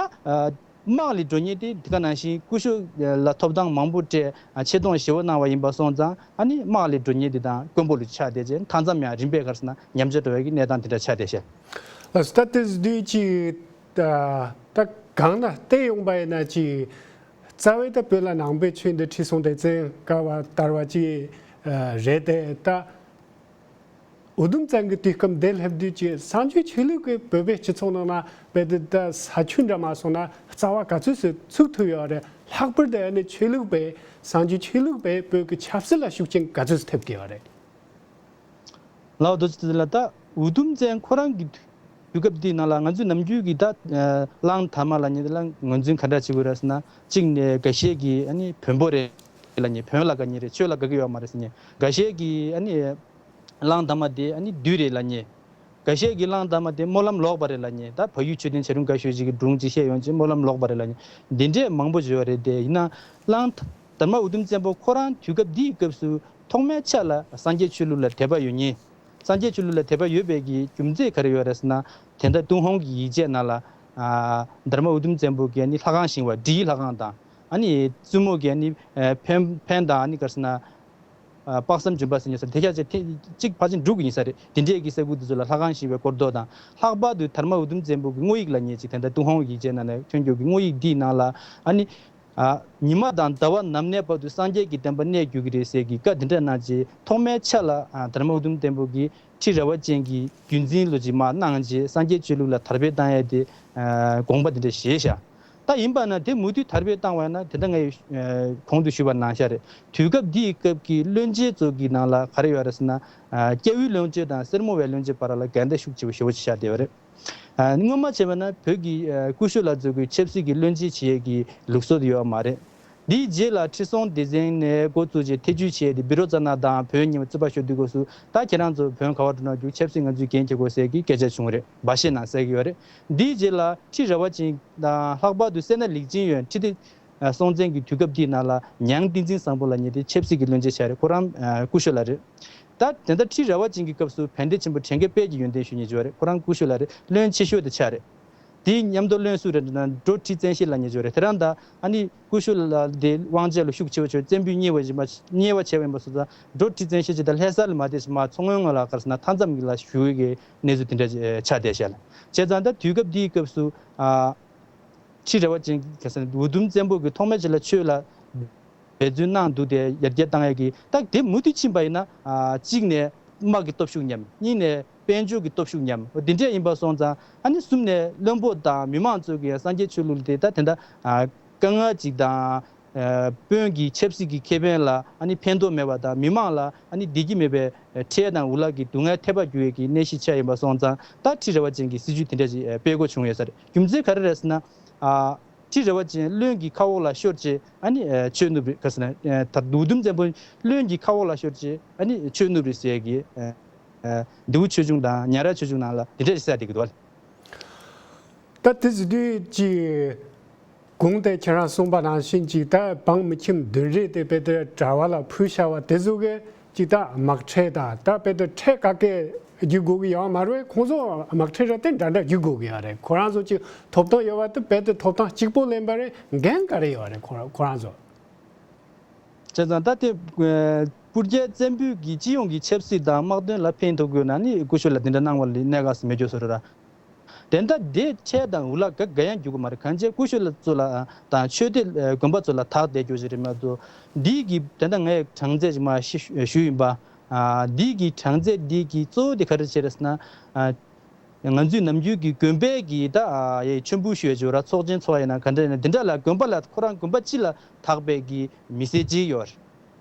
དམག་ལས་འགྲོ་མཁན་དེ་དེ་ག་ནང་བཞིན་སྐུ་ཞབས་ལ་ཐོབ་ཐང་མང་པོ་སྤྲད་ཆེ་མཐོང་ཞེ་པོ་གནང་བ་ཡིན་པ་སོང་ཙང་ཨ་ནི་དམག་ལས་འགྲོ་མཁན་དེ་དང་དཀོན་པོ་ལུ་ཆགས་བསྡད་རྗེས་མཐའ་མཚམས་ཡང་རིམ་པས་ག་རེ་ཟེར་ན་ཉམས་ཆག་འགྲོ་བའི་གི་གནས་སྟངས་དེ་འདྲ་ཆགས་བསྡད་ཤག་ལགས་སོ། ད་དེ་དུས་ཀྱི་ད་ད་གང་ན་བལྟས་ཡོང་པ་ཡིན་ན་ཅིག་རྩ་བའི་ད་བོད་ལ་ནང་པའི་ཆོས་འདི་ཁྲི་སྲོང་ལྡེ་བཙན་སྐབས་དར་བ་ཅིག་རེད་དེ། ད་འུ་དུམ་བཙན་གྱི་དུས་སྐབས་འདི་སླེབས་དུས་ཀྱི་སངས་རྒྱས་ཆོས་ལུགས་ཀྱི་བོད་པའི་སྤྱི་ཚོགས་ནང་ན་བོད་དེ་ད་ས་ཆུ་འདྲ་མ་སོང་ན་རྩ་བ་ག་ཚོད་ཟིག་ཚུགས་ཐུབ་ཡོད་རེད། ལྷག་པར་དུ་ཨ་ནི་ཆོས་ལུགས་པས་སངས་རྒྱས་ཆོས་ལུགས་པས་བོད་ཀྱི་ཆབ་སྲིད་ལ་ཤུགས་རྐྱེན་ག་ཚོད་ཐེབས་ཀྱི་ཡོད་རེད། ལགས་རྡོ་རྗེ་ལགས། ད་འུ་དུམ་བཙན་ཁོ་རང་གི་དུས་སྐབས་འདིའི་ནང་ལ་ང་ཚོས་ནམ་རྒྱུན་གྱི་ད་གླང་དར་མ་ལབ་མཁན་དེ་ལ་ངོས་འཛིན་ག་འདྲ་བྱེད་དགོས་རེད་ཟེར་ན། གཅིག་ནས་འགའ་ཤས་ཀྱིས་ཨ་ནི་བོན་པོ་རེད་ལབ་མཁན། བོན་ལ་དགའ་མཁན་རེད། ཆོས་ལ་དགའ་གི་ཡོད་མ་རེད་ཟེར་མཁན། འགའ་ཤས་ཀྱིས་ཨ་ནི་གླང་དར་མ་དེ་ཨ་ནི་བདུད་རེད་ལབ་མཁན། འགའ་ཤས་ཀྱིས་གླང་དར་མ་དེ་སྨོན་ལམ་ལོག་པ་རེད་ལབ་མཁན། ད་བལ་ཡུལ་མཆོད་རྟེན་བྱ་རུང་དགའ་ཤོས་ཅིག་གི་སྒྲུང་ཅིག་བཤད་ཡོང་ཅིག་སྨོན་ལམ་ལོག་པ་རེད་ལབ་མཁན། འདི་འདྲས་མང་པོ་ཅིག་ཡོད་རེད་དེ། ཡིན་ན་གླང་དར་མ་འུ་དུམ་བཙན་པོ་ཁོ་རང་དུས་སྐབས་འདིའི་སྐབས་སུ་ཐོག་མའི་ཆ་ལ་སངས་རྒྱས་ཆོས་ལུགས་ལ་དད་པ་ཡོད་མཁན། སངས་རྒྱས་ཆོས་ལུགས་ལ་དད་པ་ཡོད་པའི་གི་རྒྱུ་མཚན་ག་རེ་ཡོད་རེད་ཟེར་ན། དེ་འདྲ་ཏུན་ཧོང་གི་ཡིག་ཆའི་ནང་ལ་ཨ་དར་མ་འུ་དུམ་བཙན་པོ་གིས་ཨ་ནི་ལྷ་ཁང་བཞེངས་པ། འབྲིའི་ལྷ་ཁང་དང་ཨ་ནི་བཙུན་མོ་གིས་ཨ་ནི་ཨ་འཕན་འཕན་དང་ཨ་ནི་ག་རེ་ཟེར་ན། ཨ་དཔག་བསམ་ལྗོན་པ་ཟེར་མཁན་ཟེར་དེ་ཁ་ཅིག་ཐེ་གཅིག་ཕལ་ཆེར་འབྲུག་གི་ཡིན་ས་རེད། དེ་འདྲས་ཀྱི་ས་ཁུལ་དེ་ཚོ་ལ་ལྷ་ཁང་བཞེངས་པའི་སྐོར་རྡོ་དང་། ལྷག་པར་དུ་དར་མ་འུ་དུམ་བཙན་པོ་གི་བསྔོ་ཡིག་ལབ་མཁན་ཅིག་དེ་འདྲ་ཏུན་ཧོང་གི་ཡིག་ཆའི་ནང་ནས་ཐོན་རྒྱུ་གི་བསྔོ་ཡིག་འདིའི་ནང་ལ་ཨ་ནི། ཨ་ཉི་མ་དང་ཟླ་བ་ནམ་གནས་བར་དུ་སངས་རྒྱས་ཀྱི་བསྟན་པ་གནས་གྱུར་གྱི་རེད་ཟེར་གྱི་བཀའ་དེ་འདྲ་གནང་རྗེས་ཐོག་མའི་ཆ་ལ་ཨ་དར་མ་འུ་དུམ་བཙན་པོ་གིས་ཁྲི་རལ་པ་ཅན་གྱི་བརྒྱུད་འཛིན་ལོ་ཅིག་མར་གནང་རྗེས་སངས་རྒྱས་ཆོས་ལུགས་ལ་དར་སྤེལ་བཏང་ཡས་དེ་ཨ་དགོངས་པ་དེ་འདྲ་བཞེས་ཤག་ད་ཡིན་པ་ན་དེ་མུ་མཐུད་དར་སྤེལ་བཏང་བ་ཡིན་ན་དེ་འདྲ་ངས་ཨ་གོང་དུ་ཞུས་པ་ནང་བཞིན་རེད། དུས་སྐབས་འདིའི་སྐབས་ཀྱི་བློན་ཆེན་ཚོ་གི་ནང་ལ་ག་རེ་ཡོད་རེད་ཟེར་ན། ཨ་སྐྱ་བོའི་བློན་ཆེན་དང་སེར་མོ་བའི་བློན་ཆེན་བར་ལ་འགལ་ཟླ་ཤུགས་ཆེ་བ་ཞེ་པོ་ཅིག་ཆགས་བསྡད་ཡོད་རེད། ཨ་སྔོན་མ་བྱས་པ་ན་བོད་ཀྱི་ཨ་སྐུ་ཞབས་ལ་སོགས་ཀྱི་ཆབ་སྲིད་ཀྱི་བློན་ཆེན་བྱེད་ཡས་ཀྱི་ལུགས་སྲོལ་དེ་ཡོད་མ་རེད། འདིའི་རྗེས་ལ་ཁྲི་སྲོང་ལྡེ་བཙན་ནས་འགོ་བཙུགས་རྗེས་ཐེ་བྱུས་བྱས་ཏེ་བཻ་རོ་ཙ་ན་དང་བོན་གཉིས་པ་རྩོད་པ་ཤོར་དུས་སྐབས་སུ་ད་ཁྱེད་རང་ཚོ་བོན་ག་པར་འགྲོ་ན་རྒྱུག་ཆབ་སྲིད་ང་ཚོས་འགན་འཁྱེར་དགོས་ཟེར་གྱི་སྐད་ཆ་བྱུང་རེད། སྦ་བཞེད་གནང་ཟེར་གྱི་ཡོད་རེད། འདིའི་རྗེས་ལ་ཁྲི་རལ་པ་ཅན་དང་ལྷག་པར་དུ་སེར་སྣ་ལེགས་ཆེན་ཡོན་ཁྲི་ལྡེ་སྲོང་བཙན་གྱི་དུས་སྐབས་འདིའི་ནང་ལ་ཉང་བསྟན་འཛིན་བཟང་པོ་ལབ་མཁན་དེ་ཆབ་སྲིད་ཀྱི་བློན་ཆེན་ཆགས་རེད། ཁོ་རང་སྐུ་ཞབས་ལ་རེད། ད་དེ་འདྲ་ཁྲི་རལ་པ་ཅན་གྱི་སྐབས་སུ་བན་དེ་ཆེན་པོ་བྲན་ཀེ་དཔལ་གྱི་ཡོན་ཏན་ཞུ་མཁན་ཅིག་ཡོད་རེད། ཁོ་རང་སྐུ་ཞབས་ལ་རེད། བློན་ཆེ་ཤོས་དེ་ཆགས་རེད། དེའི་མཉམ་དུ་བློན་སུ་རེད་ན་འབྲོ་ཁྲི་བཙན་ཤེད་ལབ་མཁན་ཅིག་ཡོད་རེད། དེ་རང་ད་ཨ་ནི་སྐུ་ཞབས་ལ་དེ་དབང་ཆ་ལ་ཤུགས་ཆེ་བ་ཆེ་བ་བཙན་པོས་གཉེར་བ་ཞིག་མ་གཉེར་བ་བྱས་པ་ཡིན་པ་སོང་ཙང་འབྲོ་ཁྲི་བཙན་ཤེད་ཅིག་ད་ལྷ་ས་ལ་མ་བསྡད་ཤིག་མར་མཚོ་སྔོན་ལ་ག་རེ་ཟེར་ན་མཐའ་མཚམས་ལ་བཞུགས་ཡོད་ཀྱི་གནས་ཚུལ་དེ་འདྲ་ཆགས་བསྡད་ཤག་ལ། བྱས་ཙང་ད་དུས་སྐབས་འདིའི་སྐབས་སུ་ཨ། ཁྲི་རལ་པ་ཅན་གྱི་ཟེར་ན་འུ་དུམ་བཙན་པོ་གིས་ཐོག་མའི་ཆ་ལ་ཆོས་ལ་འབད་བརྩོན་གནང་འདུག་སྟེ་ཡར་རྒྱས་བཏང་ཡས་ཀྱི་ད་དེ་མུ་མཐུད་ཕྱིན་པ་ཡིན་ན་ཨ་གཅིག་ནས་དམག་གི་སྟོབས་ཤུགས་ཉམས། གཉིས་ནས་དཔལ་འབྱོར་གྱི་སྟོབས་ཤུགས་ཉམས། འོ་དེ་འདྲས་ཡིན་པ་སོང་ཙང་ཨ་ནི་གསུམ་ནས་བློན་པོ་དང་མི་མང་ཚོ་གིས་སངས་རྒྱས་ཆོས་ལུགས་དེ་ད་དེ་འདྲ་ཨ་དཀའ་ངལ་ཅིག་དང་ ཨ་དཔོན་གྱི་ཆབ་སྲིད་ཀྱི་ཁེ་ཕན་ལ་ཨ་ནི་ཕན་ཐོགས་མེད་པ་དང་མི་མང་ལ་ཨ་ནི་བདེ་སྐྱིད་མེད་པའི་ཨ་ཁྲལ་དང་འུ་ལག་གི་སྡུག་བསྔལ་ཐེབས་པ་འགྱུར་བའི་གི་གནས་གཞི་ཆགས་ཡིན་པ་སོང་ཙང་ད་ཁྲི་རལ་པ་ཅན་གྱི་སྲིད་བྱུས་དེ་འདྲ་ཞིག་ཨ་སྤེལ་དགོས་བྱུང་ཡོད་ས་རེད། རྒྱུ་མཚན་ག་རེ་རེད་ཟེར་ན། ཨ་ཁྲི་རལ་པ་ཅན་བློན་གྱི་ཁ་འོག་ལ་ཤོར་རྗེས་ཨ་ནི་ཨ་ཆོས་བསྣུབས་རེད། ག་ཟེར་ན་ཨ་ད་འུ་དུམ་བཙན་པོ་བློན་གྱི་ཁ་འོག་ལ་ཤོར་རྗེས་ཨ་ནི་ཆོས་བསྣུབས་རེད་ཟེར་གི་ཨ་ཨ་མདོ་དབུས་ཆོས་འབྱུང་དང་ཉང་རལ་ཆོས་འབྱུང་ནང་ལ་དེ་འདྲ་ཞིག་གསལ་བསྡད་ཀྱི་འདུག་བ། ད་དེ་ཟེར་དུས་ཀྱི་གོང་དེ་ཁྱེད་རང་གསུངས་པ་ནང་བཞིན་ཅིག་ད་འབངས་མི་ཁྱིམ་བདུན་རེ་དེ་དཔེ་དེ་གྲྭ་བ་ལ་ཕུལ་བྱ་བ་དེ་ཚོ་གི་ཅིག་ད་དམག་ཁྲལ་དང་ད་དཔེ་དེ་ཁྲལ་ག་གེ་རྒྱུག་དགོས་ཀྱི་ཡོད་མ་རེད། ཁོང་ཚོ་དམག་ཁྲལ་ར་དེ་འདྲ་འདྲ་རྒྱུག་དགོས་ཀྱི་ཡོད་རེད། ཁོ་རང་ཚོ་ཅིག་ཐོབ་ཐང་ཡོད་པ་དེ་དཔེ་དེ་ཐོབ་ཐང་གཅིག་པོ་ལེན་པ་རེད། འགན་ག་རེ་ཡོད་རེད་ཁོ་རང་ཁོ་རང་ཚོ། བྱས་ཙང་ད་ལྟའི་ཨ་སྤུར་རྒྱལ་བཙན་པོའི་གི་སྤྱི་ཡོངས་ཀྱི་ཆབ་སྲིད་དང་དམག་དོན་ལ་ཕན་ཐོགས་དགོས་ན་ནི་སྐུ་ཞབས་ལ་དེ་འདྲ་གནང་བ་ལས་གནད་འགག་ཟིན་མི་འཇོག་སོ་ར། དེ་ལྟ་དེ་ཁྲལ་དང་འུ་ལག་ག་ག་ཡང་རྒྱུག་གི་མ་རེད། གང་ཅི་སྐུ་ཞབས་ལ་ཚོ་ལ་དང་ཆོས་སྡེ་དགོན་པ་ཚོ་ལ་དག་བསྡད་རྒྱུ་ཞིག་རེད་མ་གཏོགས། འདི་གི་དེ་འདྲ་ངས་གྲངས་ཚད་ཅིག་མ་ཞུ་ཞུ་ཡིན་པ། འདི་གི་གྲངས་ཚད་འདི་གི་གཙོ་བོ་དེ་ག་རེ་བྱས་རེད་ཟེར་ན། ང་ཚོའི་ནམ་རྒྱུན་གྱི་དགོན་པའི་གི་ད་ཡ་མཆོད་འབུལ་ཞུ་ཡ་ཅིག་ཡོད་ར། ཚོགས་ཆེན་ཚོགས་ཡ་ཡིན་ན་ག་འདྲ་ཡིན་ན་དེ་འདྲ་ལ་དགོན་པ་ལ་ཁོ་རང་དགོན་པ་སྤྱི་ལ་དག་པའི་གི་མི་སེར་ཅིག་ཡོད་རེད།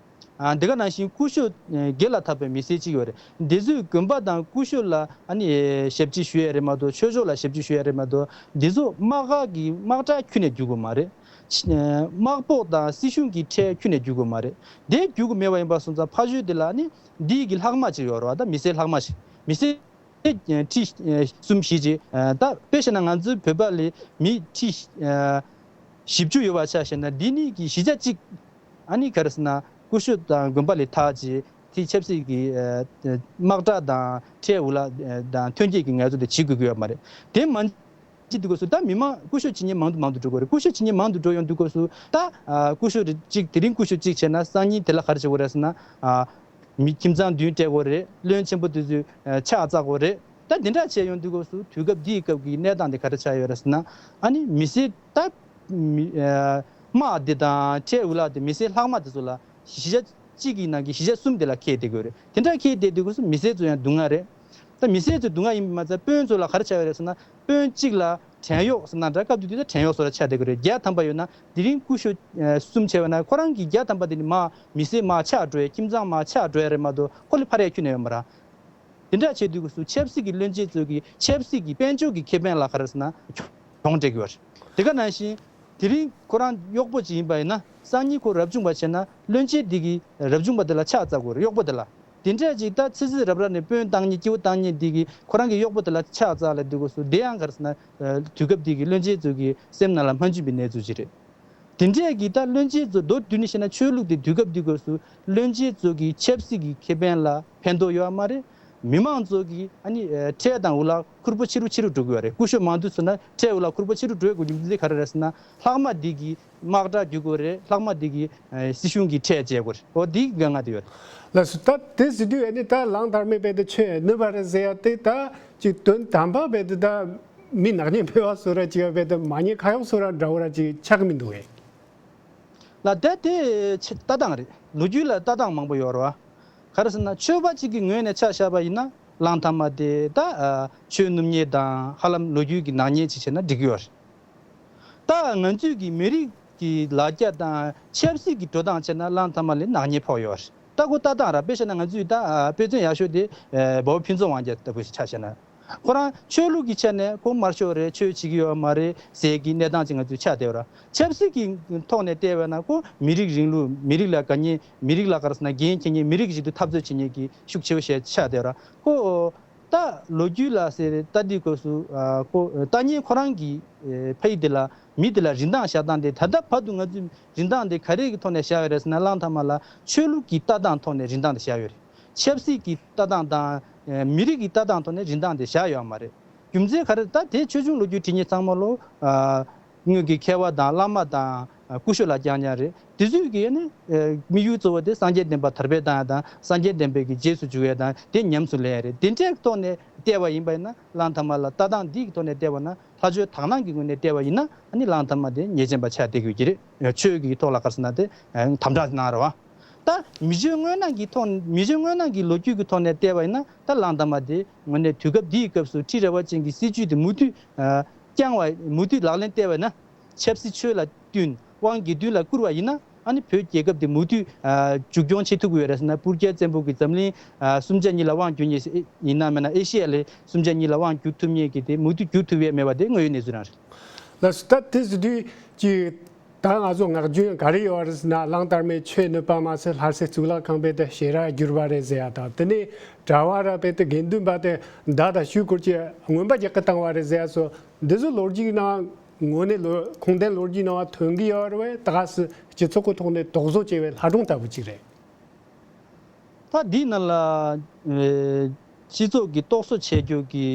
ཨ་འདི་ག་ནང་བཞིན་སྐུ་ཞབས་སྒེར་ལ་དག་པའི་མི་སེར་ཅིག་ཡོད་རེད། འདི་ཚོས་དགོན་པ་དང་སྐུ་ཞབས་ལ་ཨ་ནི་ཞབས་ཕྱི་ཞུ་ཡ་རེད་མ་གཏོགས་ཆོས་ཕྱོགས་ལ་ཞབས་ཕྱི་ཞུ་ཡ་རེད་མ་གཏོགས་འདི་ཚོ་དམག་སྒར་གྱི་དམག་དྲག་ཁྱོན་ནས་རྒྱུག་དགོས་མ་རེད། དམག་དཔུང་དང་སྲིད་གཞུང་གི་ཁྲལ་ཁྱོན་ནས་རྒྱུག་དགོས་མ་རེད། དེ་རྒྱུག་གི་མེད་པ་ཡིན་པ་སོང་ཙང་ཕ་ཆོས་འདི་ལ་ཨ་ནི་འདི་གི་ལྷག་མ་ཅིག་ཡོད་རེད་བ། ད་མི་སེར་ལྷག་མ་ཞིག་མི་སེར་ཁྲི་གསུམ་བཞི་ཅིག་ད་དཔེ་བཤད་ན་ང་ཚོའི་བོད་པ་ལ་མི་ཁྲི་བཞི་བཅུ་ཡོད་པ་ཆ་བཞག་ན་འདི་ནི་གི་བཞི་ཆ་གཅིག་ཨ་ནི་ག་རེ་ཟེར་ན་སྐུ་ཞབས་དང་དགོན་པ་ལས་ཐག་ཅིག་དེ་ཆབ་སྲིད་ཀྱི་དམག་དྲག་དང་ཁྲལ་འུ་ལག་དང་ཐོན་སྐྱེད་ཀྱི་ངལ་རྩོལ་དེ་བྱེད་དགོས་ཀྱི་ཡོད་མ་རེད། དེ་མ་བྱེད་དུས་སྐབས་སུ་ད་མི་མང་སྐུ་ཞབས་ཇི་སྙེད་མང་དུ་མང་དུ་འགྲོ་དགོས་རེད། སྐུ་ཞབས་ཇི་སྙེད་མང་དུ་འགྲོ་ཡོང་དུས་སྐབས་སུ་ད་སྐུ་ཞབས་གཅིག་དེ་རིང་སྐུ་ཞབས་གཅིག་བྱས་ན་སང་ཉིན་དེ་ལ་ག་རེ་བྱེད་དགོས་རེད་ཟེར་ན། མི་ཁྱིམ་ཚང་བདུན་སྤྲད་དགོས་རེད། བློན་ཆེན་པོ་དེ་ཚོས་ཕྱག་བཙལ་དགོས་རེད། ད་འདི་འདྲ་བྱས་ཡོང་དུས་སྐབས་སུ་དུས་སྐབས་འདིའི་སྐབས་ཀྱི་གནས་སྟངས་དེ་ག་རེ་ཆགས་ཡོད་རེད་ཟེར་ན། ཨ་ནི་མི་སེར་ད་མི་དམག་འདི་དང་ཁྲལ་འུ་ལག་དེ་མི་སེར་ལྷག་མ་དེ་ཚོ་ལ་བཞི་ཆ་གཅིག་གི་ནང་གི་བཞི་ཆ་གསུམ་དེ་ལ་ཁེལ་བསྡད་དགོས་རེད། དེ་འདྲ་ཁེལ་བསྡད་དུས་སྐབས་སུ་མི་སེར་ཚོ་ཡང་སྡུག་བསྔལ་རེད། ད་མི་སེར་ཚོ་སྡུག་བསྔལ་ཡིན་པ་མ་ཚད་དཔོན་ཚོ་ལ་ག་རེ་ཆགས་ཡོད་རེད་ཟེར་ན། དཔོན་གཅིག་ལ་བྲན་གཡོག་ཟེར་ན་འདྲ། སྐབས་དེ་དུས་ད་བྲན་གཡོག་བཟོ་འདྲ་ཆགས་བསྡད་ཀྱི་རེད། བརྒྱ་ཐམ་པ་ཡོད་ན་དེ་རིང་སྐུ་ཞབས་ཨ་གསུམ་བྱས་པ་ན་ཁོ་རང་གི་བརྒྱ་ཐམ་པ་དེ་ནི་མར་མི་སེར་མར་ཆགས་འགྲོ་ཡ། ཁྱིམ་ཚང་མར་ཆགས་འགྲོ་ཡ་རེད་མ་གཏོགས་ཁོ་ལ་ཕར་ཡ་ཁྱོན་ནས་ཡོད་མ་རེད། དེ་འདྲ་བྱེད་དུས་སྐབས་སུ་ཆབ་སྲིད་ཀྱི་བློན་ཆེན་ཚོ་གི་ཆབ་སྲིད་ཀྱི་དཔལ་འབྱོར་གྱི་ཁེ་ཕན་ལ་ག་རེ་ཟེར་ན་གྱོང་སྤྲད་ཀྱི་ཡོད་རེད། དེ་ག་ནང་བཞིན་དེ་རིང་ཁོ་རང་གཡོག་པོ་ཅིག་ཡིན་པ་ཡིན་ན་སང་ཉིན་ཁོ་རབ་བྱུང་པ་བྱས་ན་བློན་ཆེན་དེ་གི་རབ་བྱུང་པ་དེ་ལ་ཕྱག་བཙལ་དགོས་རེད། གཡོག་པོ་དེ་ལ། དེ་འདྲས་ཅིག་ད་ཚེ་ཚེ་རབས་རབས་ནས་དཔོན་བཏང་མཁན་སྐྱེ་བོ་བཏང་མཁན་འདི་གིས་ཁོ་རང་གི་གཡོག་པོ་དེ་ལ་ཕྱག་འཚལ་ལབ་དུས་སྐབས་སུ་དེ་ཡང་ག་རེ་ཟེར་ན་དུས་སྐབས་འདི་གི་བློན་ཆེན་ཚོ་གི་སེམས་ནང་ལ་མ་འཇོན་པའི་གནས་ཚུལ་ཅིག་རེད། དེ་འདྲས་ཀྱི་ད་བློན་ཆེན་ཚོ་མདོར་བསྡུས་ནས་བཤད་ན་ཆོས་ལུགས་དེ་དུས་སྐབས་འདི་སྐབས་སུ་བློན་ཆེན་ཚོ་གི་ཆབ་སྲིད་ཀྱི་ཁེ་ཕན་ལ་ཕན་ཐོགས་ཡོད་མ་རེད། མི་མང་ཚོ་གི་ཨ་ནི་ཁྲལ་དང་འུ་ལག་ཁུར་པོ་ཆེ་རུ་ཆེ་རུ་འགྲོ་གི་ཡོད་རེད། སྐུ་ཞབས་མང་དུ་སོང་ན་ཁྲལ་འུ་ལག་ཁུར་པོ་ཆེ་རུ་འགྲོ་དགོས་རྒྱུ་མཚན་ག་རེ་རེད་ཟེར་ན་ལྷག་མ་འདི་གི་དམག་དྲག་རྒྱུག་དགོས་རེད། ལྷག་མ་འདི་གི་ཨ་སྲིད་གཞུང་གི་ཁྲལ་འཇལ་དགོས་རེད། འོ་འདི་གི་དཀའ་ངལ་དེ་ཡོད་རེད། ལགས་སོ། ད་དེ་ཟེར་དུས་ཨ་ནི་ད་གླང་དར་མའི་དཔེ་དེ་ཆོས་ནུབ་པ་རེད་ཟེར་ཡ་དེ་ད་ཅིག་དོན་དམ་པ་དཔེ་དེ་ད་མི་ནག་ཉེས་ཕོག་པ་བཟོ་འདྲ་ཅིག་ཡ་དཔེ་དེ་མ་ཉེས་ཁ་གཡོག་བཟོ་འདྲ་འདྲ་བོ་ར་ཅིག་ཆགས་ཀྱི་མི་འདུག་གས། ལགས་ད་དེ་ཆ་ལྟ་སྟངས་རེད། ལོ་རྒྱུས་ལ་ལྟ་སྟངས་མང་པོ་ཡོད་རེད་བ། ག་རེ་ཟེར་ན་ཆོས་པ་གཅིག་གི་ངོས་ནས་ཆ་བཞག་པ་ཡིན་ན་གླང་དར་མ་དེ་ད་ཨ་ཆོས་ནུབ་ཉེས་དང་ཧ་ལམ་ལོ་རྒྱུས་ཀྱི་ནག་ཉེས་ཅིག་བྱས་ན་འགྲིག་གི་ཡོད་རེད། ད་ང་ཚོས་ཀྱི་མི་རིགས་ཀྱི་ལ་རྒྱ་དང་ཆབ་སྲིད་ཀྱི་འགྲོ་སྟངས་བྱས་ན་གླང་དར་མ་ལས་ནག་ཉེས་ཕོག་ཡོད་རེད། ད་ཁོ་ལྟ་སྟངས་ར་དཔེ་བཤད་ན་ང་ཚོས་ད་ཨ་དཔེ་མཚོན་ཡག་ཤོས་དེ་ཨ་བོ་ཕུན་ཚོགས་དབང་རྒྱལ་ལྟ་བུ་ཞིག་ཆ་བཞག་ན། ཁོ་རང་ཆོས་ལུགས་ཀྱི་ཆ་ནས་ཁོ་དམར་ཤོག་རེད། ཆོས་བྱེད་ཀྱི་ཡོད་མ་རེད་ཟེར་གྱི་གནས་སྟངས་ཅིག་ང་ཚོས་ཆགས་བསྡད་ཡོད་ར། ཆབ་སྲིད་ཀྱི་ཐོག་ནས་བལྟས་པ་ན་ཁོ་མི་རིགས་རིང་ལུགས། མི་རིགས་ལ་དགའ་མཁན། མི་རིགས་ལ་ག་རེ་ཟེར་ན་འགན་འཁྱེར་མཁན། མི་རིགས་ཤིག་ཏུ་འཐབ་རྩོད་བྱེད་མཁན་གྱི་ཤུགས་ཆེ་བོ་ཞིག་ཆགས་བསྡད་ཡོད་ར། ཁོ་ད་ལོ་རྒྱུས་ལ་ཟེར་ལྟ་དུས་སྐབས་སུ་ཨ་ཁོ་ལྟ་མཁན་ཁོ་རང་གི་ཨེ་ཕ་ཡུལ་དེ་ལ་མི་དེ་ལ་རིན་ཐང་བཞག་སྟངས་དེ་ད་ལྟ་བར་དུ་ང་ཚོས་རིན་ཐང་དེ་ག་རེ་གི་ཐོག་ནས་བཞག་ཡོད་རེད་ཟེར་ན་གླང་དར་མ་ལ་ཆོས་ལུགས་ཀྱི་ལྟ་སྟངས་ཐོག་ནས་རིན་ཐང་དེ་བཞག་ཡོད་རེད། ཆབ་སྲིད་ཀྱི་ལྟ་སྟངས་དང་ཨེ་མི་རིགས་ཀྱི་ལྟ་སྟངས་ཐོག་ནས་རིན་ཐང་དེ་བཞག་ཡོད་མ་རེད། རྒྱུ་མཚན་ག་རེ། ད་དེ་ཆོས་འབྱུང་ལོ་རྒྱུས་བྲིས་མཁན་ཚང་མ་ལོ་ཨ་སྔོན་གྱི་མཁས་པ་དང་བླ་མ་དང་ཨ་སྐུ་ཞབས་ལ་རྐྱང་རྐྱང་རེད། དེ་ཚོས་ཀྱི་ནི་ཨ་དམིགས་ཡུལ་གཙོ་བོ་དེ་སངས་རྒྱས་བསྟན་པ་དར་སྤེལ་བཏང་ཡ་དང་སངས་རྒྱས་བསྟན་པའི་གི་རྗེས་སུ་འཇུག་ཡ་དང་དེ་ཉམས་སུ་ལེན་ཡ་རེད། དེ་འདྲའི་ཐོག་ནས་བལྟས་པ་ཡིན་པ་ཡིན་ན་གླང་དར་མ་ལ་ལྟ་སྟངས་འདི་གི་ཐོག་ནས་བལྟས་པ་ན་ལྷ་ཆོས་དག་སྣང་གི་ངོས་ནས་བལྟས་པ་ཡིན་ན་ཨ་ནི་གླང་དར་མ་དེ་ཉེས་ཅན་པ་ཆགས་བསྡད་དགོས་ཀྱི་རེད། ཆོས་ཀྱི་ཐོག་ལ་ག་རེ་ཟེར་ན་དེ་ཨ་དམ་དྲག་གནང་རེད་བ། ད་མི་ཆོས་དངོས་སྣང་གི་ཐོག་མི་ཆོས་དངོས་སྣང་གི་ལོ་རྒྱུས་ཀྱི་ཐོག་ནས་བལྟས་པ་ཡིན་ན་ད་གླང་དར་མ་དེ་དངོས་གནས་དུས་སྐབས་འདིའི་སྐབས་སུ་ཁྲི་རལ་པ་ཅན་གྱི་སྲིད་བྱུས་དེ་མུ་མཐུད་ཨ་བསྐྱངས་པ་མུ་མཐུད་ལག་ལེན་བསྟར་བ་ཡིན་ན། ཆབ་སྲིད་ཆོས་ལ་བསྟུན་དབང་དགེ་འདུན་ལ་བསྐུར་བ་ཡིན་ན་ ཨ་ནི་བོད་རྒྱལ་ཁབ་དེ་མུ་མཐུད་ཨ་མཇུག་སྐྱོང་བྱེད་ཐུབ་ཀྱི་ཡོད་རེད་ཟེར་ན། སྤུར་རྒྱལ་བཙན་པོ་གིས་འཛམ་གླིང་ཨ་སུམ་ཆ་གཉིས་ལ་དབང་བསྒྱུར་མཁན་ཞིག་ཡིན་ན་མིན་ན། ཨེ་ཤི་ཡ་ལ་སུམ་ཆ་གཉིས་ལ་དབང་བསྒྱུར་ཐུབ་མཁན་གྱི་དེ་མུ་མཐུད་བསྒྱུར་ཐུབ་ཡས་མེད་པ་དེ་དངོས་ཡོད་གནས་ཚུལ་རང་རེད། ལགས་སོ། ད་དེ་ཟེར་དུས་ཀྱི་ད་ང་ཚོ་ངག་རྒྱུན་ག་རེ་ཡོད་རེད་ཟེར་ན། གླང་དར་མས་ཆོས་ནུབ་པ་མ་ཟད། ལྷ་སའི་གཙུག་ལག་ཁང་པས་དེ་ཞལ་རས་བསྒྱུར་བ་རེད་ཟེར་ཡ་དང་། དེ་ནས་གྲྭ་བ་ར་པས་དེ་དགེ་འདུན་པ་དེ་མདའ་དང་གཞུ་བསྐུར་གྱི་རྔོན་པ་རྒྱག་གི་བཏང་བ་རེད་ཟེར་ཡ་སོགས། འདི་ཚོ་ལོ་རྒྱུས་ནང་དངོས་གནས་ལོ་ཁུངས་ལྡན་ལོ་རྒྱུས་ནང་ཐོན་གྱི་ཡོད་རེད་པས། ད་ག་སེ་སྤྱི་ཚོགས་ཀྱི་ཐོག་ནས་རྟོག་བཟོ་བྱས་པའི་ལྷ་སྒྲུང་ལྟ་བུ་ཅིག་རེད། ད་འདི་ནང་ལ་ཨེ་སྤྱི་ཚོགས་ཀྱི་རྟོག་བཟོ་བྱེད་རྒྱུ་གི་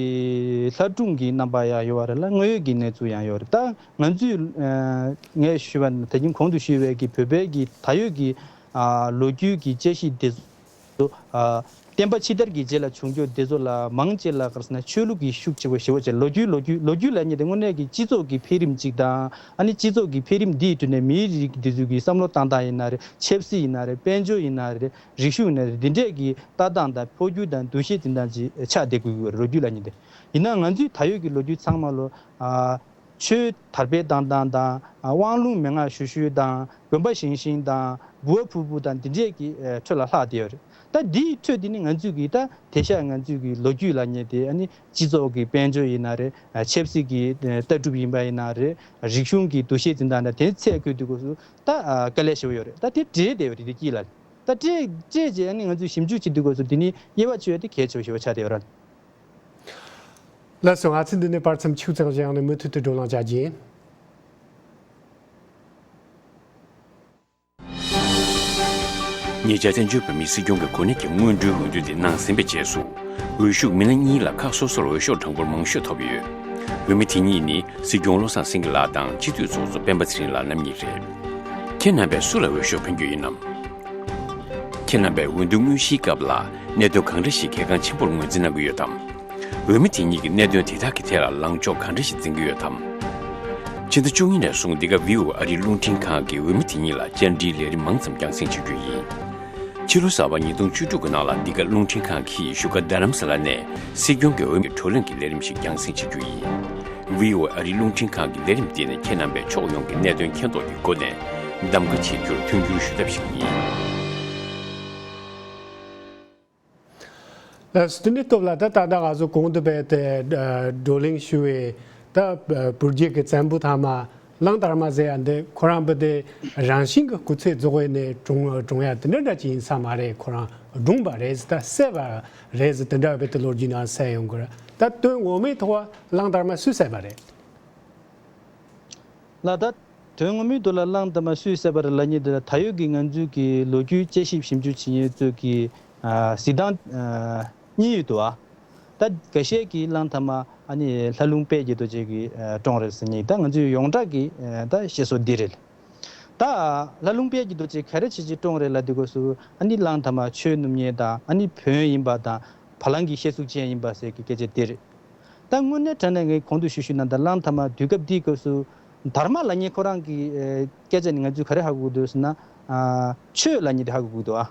ལྷ་སྒྲུང་གི་རྣམ་པ་ཡང་ཡོད་རེད་ལ། དངོས་ཡོད་ཀྱི་གནས་ཚུལ་ཡང་ཡོད་རེད། ད་ང་ཚོས་ཨེ་ངས་ཞུས་པ་ནི་ད་གིན་གོང་དུ་ཞུས་པའི་གི་བོད་པའི་གི་ད་ཡོད་ཀྱི་ཨ་ལོ་རྒྱུས་ཀྱི་དཔྱད་གཞི་དེ་ཚོ་ཨ་བསྟན་པ་ཕྱི་དར་གྱི་རྗེས་ལ་བྱུང་རྒྱུ་དེ་ཚོ་ལ་མང་ཆེ་ལ་ག་རེ་ཟེར་ན་ཆོས་ལུགས་ཀྱི་ཤུགས་ཆེ་བོ་ཞེ་བོ་བྱས། ལོ་རྒྱུས་ལོ་རྒྱུས་ལོ་རྒྱུས་ལབ་མཁན་དེ་དངོས་གནས་ཀྱི་སྤྱི་ཚོགས་ཀྱི་འཕེལ་རིམ་ཅིག་དང་། ཨ་ནི་སྤྱི་ཚོགས་ཀྱི་འཕེལ་རིམ་འདིའི་ཁྲོད་ནས་མིའི་རིགས་འདི་ཚོ་གི་བསམ་བློ་བཏང་སྟངས་ཡིན་ན་རེད། ཆབ་སྲིད་ཡིན་ན་རེད། དཔལ་འབྱོར་ཡིན་ན་རེད། རིག་གཞུང་ཡིན་ན་རེད། འདི་འདྲས་ཀྱི་ལྟ་སྟངས་དང་འཕོ་འགྱུར་དང་འདུ་ཤེས་འཛིན་སྟངས་ཅིག་ཆགས་བསྡད་དགོས་ཀྱི་ཡོད་རེད། ལོ་རྒྱུས་ལབ་མཁན་དེ་ཡིན་ན། ང་ཚོའི་ད་ཡོད་ཀྱི་ལོ་རྒྱུས་ཚང་མ་ལོ་ཨ་ཆོས་དར་སྤེལ་བཏང་སྟངས་དང་། ཨ་དབང་ལུང་མན་ངག་ཞུ་ཞུ་དང་། དགོན་པ་བཞེངས་བཞེངས་དང་། འབུལ་བ་ཕུལ་ཕུལ་དང་། འདི་འདྲས་ཀྱི་ཨ་ཁྲོད་ལ་ལྷག་བསྡད་ཡོད་རེད། ད་འདིའི་ཁྲོད་འདི་ནི་ང་ཚོས་ཀྱི་ད་དེང་སང་ང་ཚོས་ཀྱི་ལོ་རྒྱུས་ལབ་མཁན་དེ། ཨ་ནི་སྤྱི་ཚོགས་ཀྱི་དཔལ་འབྱོར་ཡིན་ན་རེད། ཨ་ཆབ་སྲིད་ཀྱི་ཨ་ལྟ་གྲུབ་ཡིན་པ་ཡིན་ན་རེད། རིག་གཞུང་གི་འདུ་ཤེས་འཛིན་སྟངས་དང་། དེ་ཚད་བཀོད་དུས་སྐབས་སུ་ད་ཨ་དཀའ་ལས་ཞེ་པོ་ཡོད་རེད། ད་དེ་བྲིས་བསྡད་ཡོད་རེད། དེ་དཀྱིལ་ལ་ད་བྲིས་བྲིས་རྗེས་ཨ་ནི་ང་ཚོས་ཞིབ་འཇུག་བྱེད་དུས་སྐབས་སུ་དེ་ནི་དབྱེ་བ་ཕྱེ་ཡ་དེ་གལ་ཆེ་བ་ཞེ་པོ་ཆགས་བསྡད་ཡོད་རེད། ལགས་སོ། ང་ཚོས་འདི་ནས་བར་མཚམས་ཆུ་ཚང་ཞིག་ཡང་ནས་མུ་མཐུད་དུ་བགྲོ་གླེང་བྱ་རྒྱུ་ཡིན། ཉེ་ཆར་བཙན་བྱོལ་བོད་མིའི་སྲིད་སྐྱོང་གི་གོ་གནས་ཀྱི་སྔོན་འགྲོའི་འོས་བསྡུ་དེ་གནང་ཟིན་པའི་རྗེས་སུ། འོས་ཤོག་མི་སྣ་གཉིས་ལ་ཁག་སོ་སོར་འོས་ཤོག་གྲངས་འབོར་མང་ཤོས་ཐོབ་ཡོད། འོས་མི་དེ་གཉིས་ནི་སྲིད་སྐྱོང་བློ་བཟང་སེང་གེ་ལགས་དང་སྤྱི་འཐུས་ཚོགས་གཙོ་སྤེན་པ་ཚེ་རིང་ལགས་རྣམ་གཉིས་རེད། ཁྱེད་རྣམ་པས་སུ་ལ་འོས་ཤོག་འཕེན་རྒྱུ་ཡིན་ནམ། ཁྱེད་རྣམ་པས་འོས་བསྡུ་དངོས་གཞིའི་སྐབས་ལ་གནད་དོན་གང་འདྲ་ཞིག་གལ་འགངས་ཆེན་པོར་ངོས་འཛིན་གནང་གི་ཡོད་དམ། འོས་མི་དེ་གཉིས་ཀྱིས་གནད་དོན་དེ་དག་གི་ཐད་ལ་ལངས་ཕྱོགས་གང་འདྲ་ཞིག་འཛིན་གྱི་ཡོད་དམ། ཕྱི་ཟླ་བཅུ་གཉིས་ནས་བཟུང་འདི་ག་ཝི་ཨོ་ཨེ་ཨ་རིའི་རླུང་འཕྲིན་ཁང་གིས་འོས་མི་དེ་གཉིས་ལ་བཅར་འདྲིའི་ལས་རིམ་མང་ཙམ་རྒྱང་སྲིང་བྱེད་རྒྱུ་ཡིན། ཕྱི་ལོ་གསར་པ་ཉིས་སྟོང་བཅུ་དྲུག་གི་ནང་ལ་འདི་ག་རླུང་འཕྲིན་ཁང་གིས་བཞུགས་སྒར་རྡ་རམ་ས་ལ་ནས་སྲིད་སྐྱོང་གི་འོས་མི་བགྲོ་གླེང་གི་ལས་རིམ་ཞིག་རྒྱང་སྲིང་བྱེད་རྒྱུ་ཡིན། ཝི་ཨོ་ཨེ་ཨ་རིའི་རླུང་འཕྲིན་ཁང་གི་ལས་རིམ་འདི་ནི་ཁྱེད་རྣམ་པས་ཕྱོགས་ཡོངས་ཀྱི་གནད་དོན་མཁྱེན་རྟོགས་ཀྱི་སྒོ་ནས་གདམ་ག་བྱེད་རྒྱུར་མཐུན་འགྱུར་ཞུ་ཐབས་ཤིག་ཡིན། ལགས་སོ། དེ་ནས་སྟོབས་ལགས། ད་ད་ལྟ་ང་ཚོ་གོང་དུ་སྦས་ཏེ་ཨ་བགྲོ་གླེང་ཞུ་བའི་ད་ཨ་སྤུར་རྒྱལ་གྱི་བཙན་པོ་ཐ་མ་གླང་དར་མ་ཟེར་ཡ་འདི་ཁོ་རང་བུ་དེ་རང་བཞིན་གྱི་སྐུ་ཚེ་རྫོགས་པའི་ནས་གྲོངས་གྲོངས་ཡ་དེ་འདྲ་འདྲ་ཅིག་ཡིན་ས་མ་རེད། ཁོ་རང་གྲོངས་པ་རེད་ཟེར། ད་བསད་པ་རེད་ཟེར། དེ་འདྲ་བས་དེ་ལོ་རྒྱུས་ནང་གསལ་ཡོང་གི་རེད། ད་དོན་ངོ་མའི་ཐོག་གླང་དར་མ་སུས་བསད་པ་རེད། ལགས། ད་དོན་ངོ་མའི་ཐོག་ལ་གླང་དར་མ་སུས་བསད་པ་རེད་ལབ་མཁན་དེ་ལ། ད་ཡོད་ཀྱི་ང་ཚོའི་གི་ལོ་རྒྱུས་དཔྱད་ཞིབ་ཞིབ་འཇུག་བྱེད་མཁན་ཚོས་ཀྱི་ཨ་གཟིགས་སྟངས་ཨ་གཉིས་ཡོད་འདུག་ཨ། ད་འགའ་ཤས་ཀྱིས་གླང་དར་མ་ཨ་ནི་ལྷ་ལུང་དཔལ་གྱི་རྡོ་རྗེ་གིས་ཨ་བཀྲོངས་རེད་ཟེར་མཁན། ད་ང་ཚོའི་ཡོངས་གྲགས་ཀྱི་ཨ་ད་བཤད་སྲོལ་འདི་རེད། ད་ལྷ་ལུང་དཔལ་གྱི་རྡོ་རྗེ་ག་རེ་བྱས་བྱས་བཀྲོངས་རེད་ལབ་དུས་སྐབས་སུ། ཨ་ནི་གླང་དར་མ་ཆོས་ནུབ་མཁན་དང་། ཨ་ནི་བོན་ཡིན་པ་དང་བ་ལང་གི་བཤད་ཚུགས་ཅན་ཡིན་པ་ཟེར་གྱི་སྐད་ཆ་དེ་རེད། ད་དངོས་གནས་དྲང་གནས་ངས་གོང་དུ་ཞུ་ཞུ་ན། ད་གླང་དར་མ་དུས་སྐབས་དེའི་སྐབས་སུ་དར་མ་ལབ་མཁན་ཁོ་རང་གི་ཨེ་སྐད་ཆ་ནི་ང་ཚོས་ག་རེ་ཧ་གོ་གི་འདུག་ཟེར་ན། ཨ་ཆོས་ལབ་མཁན་དེ་ཧ་གོ་གི་འདུག་ཨ།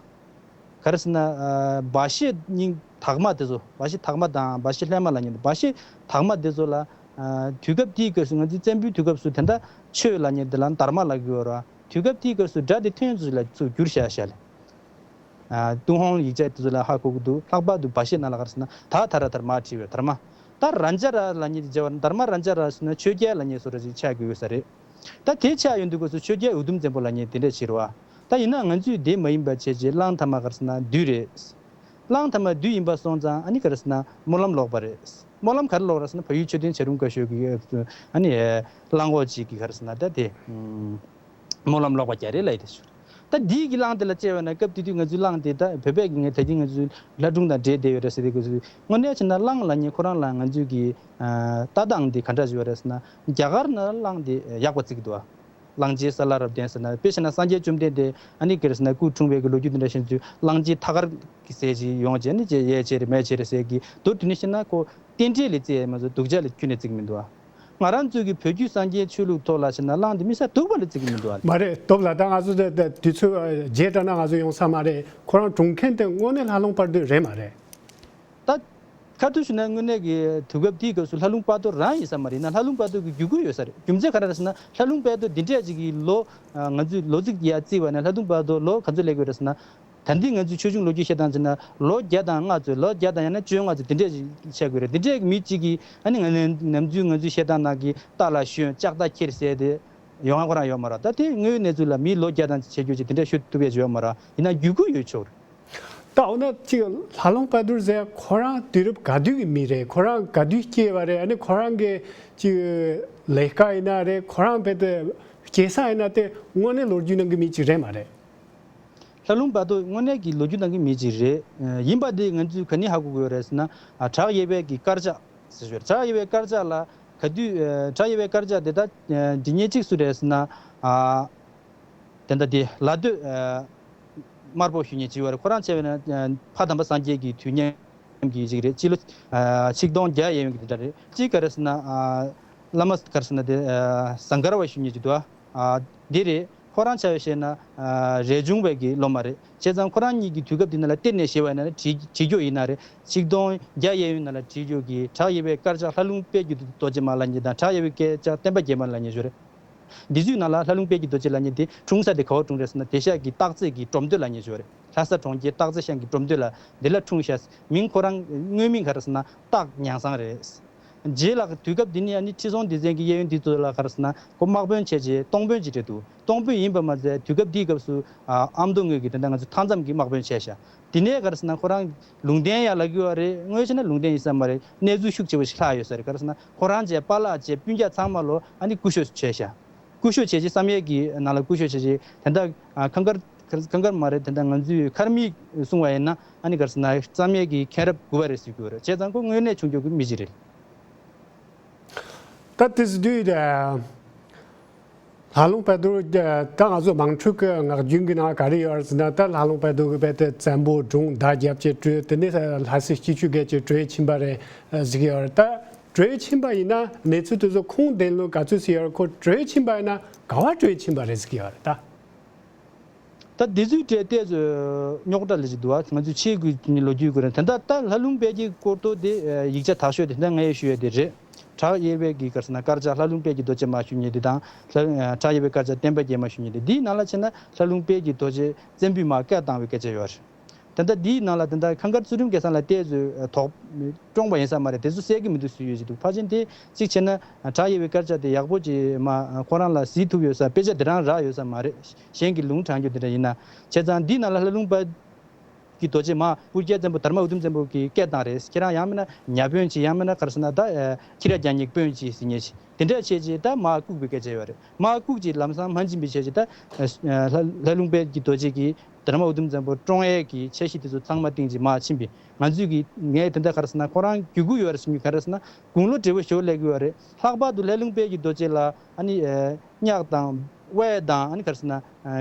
ག་རེ་ཟེར་ན། ཨ་སྦ་བཞེད་སྙིང་དར་མ་དེ་ཚོ། སྦ་བཞེད་དར་མ་དང་སྦ་བཞེད་ལྷས་མ་ལབ་མཁན་དེ། སྦ་བཞེད་དར་མ་དེ་ཚོ་ལ་ཨ་དུས་སྐབས་དེའི་སྐབས་སུ། ང་ཚོའི་བཙན་པོའི་དུས་སྐབས་སུ་དེ་འདྲ་ཆོས་ལབ་མཁན་དེ་ལ་དར་མ་ལབ་ཀྱི་ཡོད་རེད་བ། དུས་སྐབས་དེའི་སྐབས་སུ་སྒྲ་དེ་ཐོན་ཚུལ་ལ་ཚུར་བསྒྱུར་བཞག་བཞག་ལ། ཨ་ཏུན་ཧོང་ཡིག་ཆ་དེ་ཚོ་ལ་ཧ་གོ་གི་འདུག། ལྷག་པར་དུ་སྦ་བཞེད་ནང་ལ་ག་རེ་ཟེར་ན། ད་ད་ར་དར་མ་བྲིས་པའི་དར་མ། ད་ར་ཛ་ར་ལབ་མཁན་དེ་བྱས་པ་ན། དར་མ་ར་ཛ་ར་ཟེར་ན་ཆོས་རྒྱལ་ལབ་མཁན་བཟོ་འདྲ་ཅིག་ཆགས་ཀྱི་ཡོད་ས་རེད། ད་དེ་ཆགས་ཡོང་དུས་སྐབས་སུ་ཆོས་རྒྱལ་འུ་དུམ་བཙན་པོ་ལབ་མཁན་དེ་འདྲ་ཅིག་རེད་བ། ད་ཡིན་ནའང་ང་ཚོས་དེ་མ་ཡིན་པ་བྱས་བྱས་གླང་དར་མ་ག་རེ་ཟེར་ན་བདུད་རེད། གླང་དར་མ་བདུད་ཡིན་པ་སོང་ཙང་། ཨ་ནི་ག་རེ་ཟེར་ན་སྨོན་ལམ་ལོག་པ་རེད། སྨོན་ལམ་ག་རེ་ལོག་རེད་ཟེར་ན། བལ་ཡུལ་མཆོད་རྟེན་བྱ་རུང་བཀའ་ཤོད་ཀྱི་ཨ་ནི་གླང་གོག་ཅིག་གིས་ག་རེ་ཟེར་ན། ད་དེ་སྨོན་ལམ་ལོག་པ་རྒྱག་རེད་ལབ་ཡི་དེ་ཞུ། ད་འདི་གི་གླང་དེ་ལ་དཔྱད་པ་ན། སྐབས་དེ་དུས་ང་ཚོའི་གླང་དེ། ད་བོད་པས་ཀྱི་ངས་ད་གིན་ང་ཚོའི་ལྷ་སྒྲུང་དང་འབྲེལ་བསྡད་ཡོད་རེད་ཟེར་དུས་སྐབས་སུ། དངོས་གནས་བྱས་ན་གླང་ལབ་མཁན་ཁོ་རང་ལ་ང་ཚོའི་གི་ཨ་ལྟ་སྟངས་འདི་ག་འདྲ་ཞིག་ཡོད་རེད་ཟེར་ན། རྒྱ་གར་ནང་གླང་དེ་ཡག་པ་བརྩི་གི་འདུག་ཨ། གླང་ཆེན་ས་ལ་རབ་བརྟན་ཟེར་ན། དཔེ་བཞག་ན་སངས་རྒྱས་བཅོམ་ལྡན་འདས་ཨ་ནི་ག་རེ་ཟེར་ན་སྐུ་འཁྲུངས་པའི་གི་ལོ་རྒྱུས་དེ་འདྲ་བཤད་དུས། གླང་ཆེན་ཐ་སྐར་གྱི་ཟེར་ཅིག་ཡོང་བྱས། ཨ་ནི་ཅེ་ཡས་ཆེ་རེད་མེད་ཆེ་རེད་ཟེར་གི། མདོར་བསྡུས་ནས་བཤད་ན་ཁོ་རྟེན་འབྲེལ་ལ་བརྩི་ཡས་མ་གཏོགས་སྡུག་ཅག་ལ་ཁྱོན་ནས་བརྩི་གི་མི་འདུག་ཨ། ང་རང་ཚོའི་གི་བོད་བརྒྱུད་སངས་རྒྱས་ཆོས་ལུགས་ཐོག་ལ་བཤད་ན་གླང་དེ་དམིགས་བསལ་སྡུག་པ་ལ་བརྩི་གི་མི་འདུག་ཨ། མ་རེད། སྟོབས་ལགས། ད་ང་ཚོ་དེ་དེ་དུས་ཚོད་ཨ་རྗེས་དྲན་ན་ང་ཚོ་ཡོང་ས་མ་རེད། ཁོ་རང་གྲོངས་མཁན་དེ་དངོས་གནས་ལྷ་ལུང་དཔལ་འདུས་རེད་མ་རེད། ད་ ཁ་ཐུག་ཞུས་ན་དངོས་གནས་ཀྱི་དུས་སྐབས་དེའི་སྐབས་སུ་ལྷ་ལུང་དཔལ་རྡོར་རང་ཡིན་ས་མ་རེད། ཡིན་ན་ལྷ་ལུང་དཔལ་རྡོར་གྱི་བརྒྱུད་སྐུལ་ཡོད་ས་རེད། རྒྱུ་མཚན་ག་རེ་རེད་ཟེར་ན་ལྷ་ལུང་དཔལ་རྡོར་འདི་འདྲས་ཅིག་གི་ལོ། ང་ཚོས་ལོ་ཚིགས་ཡར་བརྩིས་པ་ན་ལྷ་ལུང་དཔལ་རྡོར་ལོ་ག་ཚོད་སླེབས་ཀྱི་ཡོད་རེད་ཟེར་ན། ད་ལྟའི་ང་ཚོའི་ཆོས་འབྱུང་ལོ་རྒྱུས་བཤད་སྟངས་བྱས་ན་ལོ་བརྒྱ་དང་ལྔ་ཚོད། ལོ་བརྒྱ་དང་ཡང་ན་བཅོ་ལྔ་ཚོད་འདི་འདྲས་ཅིག་ཆགས་ཀྱི་ཡོད་རེད། འདི་འདྲས་ཀྱི་མི་གཅིག་གིས་ཨ་ནི་ང་ནི་ནམ་རྒྱུན་ང་ཚོའི་བཤད་སྟངས་ནང་གི་རྟ་ལ་ཞོན་ལྕགས་རྟ་འཁྱེར་ཟེར་ཏེ་ཡོང་ང་ཁོ་རང་ཡོད་མ་རེད། ད་དེ་དངོས་ཡོད་གནས་ཚུལ་ལ་མིའི་ལོ་བརྒྱ་དང་ཆེ་རྒྱུ་ཅིག་དེ་འདྲ་ཞུ་ཐུབ་ཡས་ཅིག་ཡོད་མ་རེད། ཡིན་ན་བརྒྱུད་སྐུལ་ཡོད་ཆོག་རེད། ད་འོ་ན་ཅིག་ལྷ་ལུང་དཔལ་རྡོར་ཟེར་ཁོ་རང་དུས་རབས་ག་དུས་ཀྱི་མི་རེད། ཁོ་རང་ག་དུས་སྐྱེས་པ་རེད། ཨ་ནི་ཁོ་རང་གི་ཅིག་ལས་ཀ་ཡིན་ན་རེད། ཁོ་རང་བོད་དུ་སྐྱེས་ས་ཡིན་ན་དེ་དངོས་གནས་ལོ་རྒྱུས་ནང་གི་མི་ཅིག་རེད་མ་རེད། ལྷ་ལུང་དཔལ་རྡོར་དངོས་གནས་ཀྱི་ལོ་རྒྱུས་ནང་གི་མི་ཅིག་རེད། ཡིན་པ་དེ་ང་ཚོས་ག་ནས་ཧ་གོ་དགོས་རེད་ཟེར་ན། བྲག་གཡས་པའི་གི་དཀར་ཆག་ཟེར་ཞོར། བྲག་གཡས་པའི་དཀར་ཆག་ལ་ག་དུས། བྲག་གཡས་པའི་དཀར་ཆག་དེ་ད་འབྲི་མཁན་གཅིག་སུ་རེད་ཟེར་ན། དེ་འདྲ་དེ་ལ་སྟོད་དམར་པོ་ཞུ་མཁན་གཅིག་ཡོད་རེད། ཁོ་རང་བྱས་པ་ན་ཕ་དམ་པ་སངས་རྒྱས་ཀྱི་དུས་མཉམ་གྱི་གཅིག་རེད། སྤྱི་ལོ་ཆིག་སྟོང་བརྒྱ་ཡན་ཡོད་ཀྱི་དེ་འདྲ་རེད། གཅིག་ག་རེ་ཟེར་ན། བླ་མ་ག་རེ་ཟེར་ན་དེ་ཟངས་དཀར་བ་ཞུ་མཁན་གཅིག་འདུག་ཨ། འདི་རེད། ཁོ་རང་ཆ་བཞག་ན་རས་ཆུང་བའི་གི་སློབ་མ་རེད། བྱས་ཙང་ཁོ་རང་གཉིས་ཀྱི་དུས་སྐབས་འདི་ནང་ལ་གཏན་ནས་བཞེས་པ་ཡིན་ན་བྲིས་བྲིས་རྒྱུ་ཡིན་ན་རེད། ཆིག་སྟོང་བརྒྱ་ཡན་ཡོད་ནང་ལ་བྲིས་རྒྱུ་གི་བྲག་གཡས་པའི་དཀར་ཆག་ལྷ་ལུང་དཔལ་གྱི་རྡོ་རྗེ་མ་ལབ་མཁན་དང་། བྲག་གཡས་པའི་དཀར་ཆག་བསྟན་པ་རྒྱས་མ་ལབ་མཁན་ཞིག་རེད། འདི་ཚོའི་ནང་ལ་ལྷ་ལུང་དཔལ་གྱི་རྡོ་རྗེ་ལབ་མཁན་དེ་འཁྲུངས་ས་དེ་ག་པར་འཁྲུངས་རེད་ཟེར་ན། བདེ་གཤེགས་ཀྱི་སྟག་རྩེ་གི་འབྲོམ་སྟོད་ལབ་མཁན་ཞིག་རེད། ལྷ་ས་གྲོང་ཁྱེར་སྟག་རྩེ་ཤང་གི་འབྲོམ་སྟོད་ལ་འདི་ལ་འཁྲུངས་ཤག་མིང་ཁོ་རང་དངོས་མིང་ག་རེ་ཟེར་ན་སྟག་ཉང་བཟང་རེད། རྗེས་ལ་དུས་སྐབས་འདི་ནས་ཨ་ནི་ཁྲི་སྲོང་ལྡེ་བཙན་གྱི་གཡས་གཡོན་འདི་ཚོ་ལ་ག་རེ་ཟེར་ན་ཁོ་དམག་དཔོན་བྱས་རྗེས་སྟོང་དཔོན་ཅིག་རེད་འདུག་སྟོང་དཔོན་ཡིན་པ་མ་ཟད་དུས་སྐབས་འདིའི་སྐབས་སུ་ཨ་ཨ་མདོ་ངོས་ཀྱི་དེ་འདྲ་ང་ཚོ་མཐའ་མཚམས་ཀྱི་དམག་དཔོན་བྱས་ཤག་དེ་ནས་ག་རེ་ཟེར་ན་ཁོ་རང་ལུང་བསྟན་ཡང་ལབ་ཀྱི་ཡོད་རེད། དངོས་བྱས་ན་ལུང་བསྟན་ཡིན་ས་མ་རེད། གནས་ཚུལ་ཤུགས་ཆེ་བོ་ཞིག་ལྷག་ཡོད་ས་རེད། ག་རེ་ཟེར་ན་ཁོ་རང་བཅས་པཱ་ལགས་བཅས་སྤུན་ཀྱག་ཚང་མ་ལོ་ཨ་ནི་སྐུ་ཞབས་བྱས་ཤག་སྐུ་ཞབས་བྱས་རྗེས་བསམ་ཡས་ཀྱི་ནང་ལ་སྐུ་ཞབས་བྱས་རྗེས་དེ་འདྲ་ཨ་ཁང་དཀར་ཁང་དཀར་མ་རེད། དེ་འདྲ་ང་ཚོས་མཁར་མིག་གསུང་བ་ཡིན་ན་ཨ་ནི་ག་རེ་ཟེར་ན་བསམ་ཡས་ཀྱི་མཁན་རབས་དགུ་པ་རེད་ཟེར་གྱི་ཡོད་རེད། བྱས་ཙང་ཁོ་དངོས་གནས་བྱུང་རྒྱུ་གི་མི་ཞིག་རེད། ད་དེ་ཟེར་དུས་ད་ལྷ་ལུང་དཔལ་རྡོར་ད་ང་ཚོ་དམངས་ཁྲོད་ཀྱི་ངག་རྒྱུན་གྱི་ནང་ག་རེ་ཡོད་རེད་ཟེར་ན། ད་ལྷ་ལུང་དཔལ་རྡོར་གྱི་དཔེ་དེ་བཙན་པོ་སྒྲུང་མདའ་རྒྱབ་ཀྱི་བྲོས། དེ་ནས་ལྷ་སྲས་སྐྱིད་ཆུ་རྒྱལ་གྱི་བྲོས་ཕྱིན་པ་རེད་ཟེར་གྱི་ཡོད་རེད། ད་བྲོས་ཕྱིན་པ་ཡིན་ན་གནས་ཚུལ་དེ་ཚོ་ཁུངས་ལྡན་ལོ་ག་ཚོད་ཟེར་ཡོད་རེད། ཁོ་བྲོས་ཕྱིན་པ་ཡིན་ན་ག་པར་བྲོས་ཕྱིན་པ་རེད་ཟེར་གྱི་ཡོད་རེད་ད། ད་འདི་ཚོའི་གྲས་ཏོག་ཙམ་རྙོག་དྲ་ལ་ཅིག་འདུག་བ། ང་ཚོས་ཆེས་དགོས་ཀྱི་ལོ་རྒྱུས་དགོས་རེད། ད་ལྟ་ད་ལྷ་ལུང་དཔལ་གྱི་སྐོར་ཐོག་དེ་ཡིག་ཆ་དག་ཤོས་དེ་ད་ངས་ཞུ་ཡས་དེ་རེད། བྲག་གཡས་པའི་གི་ག་རེ་ཟེར་ན་དཀར་ཆག་ལྷ་ལུང་དཔལ་གྱི་རྡོ་རྗེ་མ་ཞུ་མཁན་དེ་དང་། ལྷ་བྲག་གཡས་པའི་དཀར་ཆག་བསྟན་པ་རྒྱས་མ་ཞུ་མཁན་དེ། འདིའི་ནང་ལ་བྱས་ན་ལྷ་ལུང་དཔལ་གྱི་རྡོ་རྗེ་བཙན་པོའི་མར་སྐད་བཏང་བའི་སྐད་ཆ་ཡོད་རེད། ད་ལྟ་འདིའི་ནང་ལ་ད་ལྟ་ཁང་དཀར་ཚུལ་ཁྲིམས་སྐལ་བཟང་ལ་བལྟས་ཚོད་དོགས་བཀྲོངས་པ་ཡིན་ས་མ་རེད། དེ་ཚོ་གསལ་གྱི་མི་འདུག་ཟེར་ཡོད་ཅིག་འདུག་ཕལ་ཆེར་དེ་གཅིག་བྱས་ན་བྲག་གཡས་པའི་དཀར་ཆག་དེ་ཡག་པོ་ཅིག་མ་ཁོ་རང་ལ་གཟིགས་ཐུབ་ཡོད་ས་དཔེ་ཆ་དེ་རང་རག་ཡོད་ས་མ་རེད། གཞན་གྱི་ལུང་དྲངས་རྒྱུ་དེ་འདྲ་ཡིན་ན། བྱས་ཙང་འདིའི་ནང་ལ་ལྷ་ལུང་དཔལ་གྱི་རྡོ་རྗེ་མར་སྤུར་རྒྱལ་བཙན་པོ་དར་མ་འུ་དུམ་བཙན་པོ་གི་སྐད་བཏང་རེད། ཁྱེད་རང་ཡང་མིན་ན་ཉ་དཔོན་ཅིག་ཡང་མིན་ན་ག་རེ་ཟེར་ན་ད་ཁྱི་ར་རྒྱ་སྙིགས་དཔོན་ཅིག་ཟེར་མཁན་ཅིག་དེ་འདྲ་བྱས་རྗེས་ད་མར་བཀུག་པའི་སྐད་ཆ་ཡོད་རེད། མར་བཀུག་རྗེས་ལམ་སང་མར་ཕྱིན་པའི་བྱས་རྗེས་ད་ལྷ་ལྷ་ལུང་དཔལ་གྱི་རྡོ་རྗེ་གིས་དར་མ་འུ་དུམ་བཙན་པོ་བཀྲོངས་ཡས་ཀྱི་འཆར་གཞི་དེ་ཚོ་ཚང་མ་བཏིང་རྗེས་མར་ཕྱིན་པས། ང་ཚོས་ཀྱིས་ངས་དེ་འདྲ་ག་རེ་ཟེར་ན་ཁོ་རང་རྒྱུད་སྐུད་ཡོད་རེད་ཟེར་མཁན་ག་རེ་ཟེར་ན་དགུང་ལོ་བགྲེས་པོ་ཞེ་པོ་སླེབས་ཀྱི་ཡོད་རེད། ལྷག་པར་དུ་ལྷ་ལུང་དཔལ་གྱི་རྡོ་རྗེ་ལ་ཨ་ནི་གཉགས་དང་དབལ་དང་ཨ་ནི་ག་རེ་ཟེར་ན་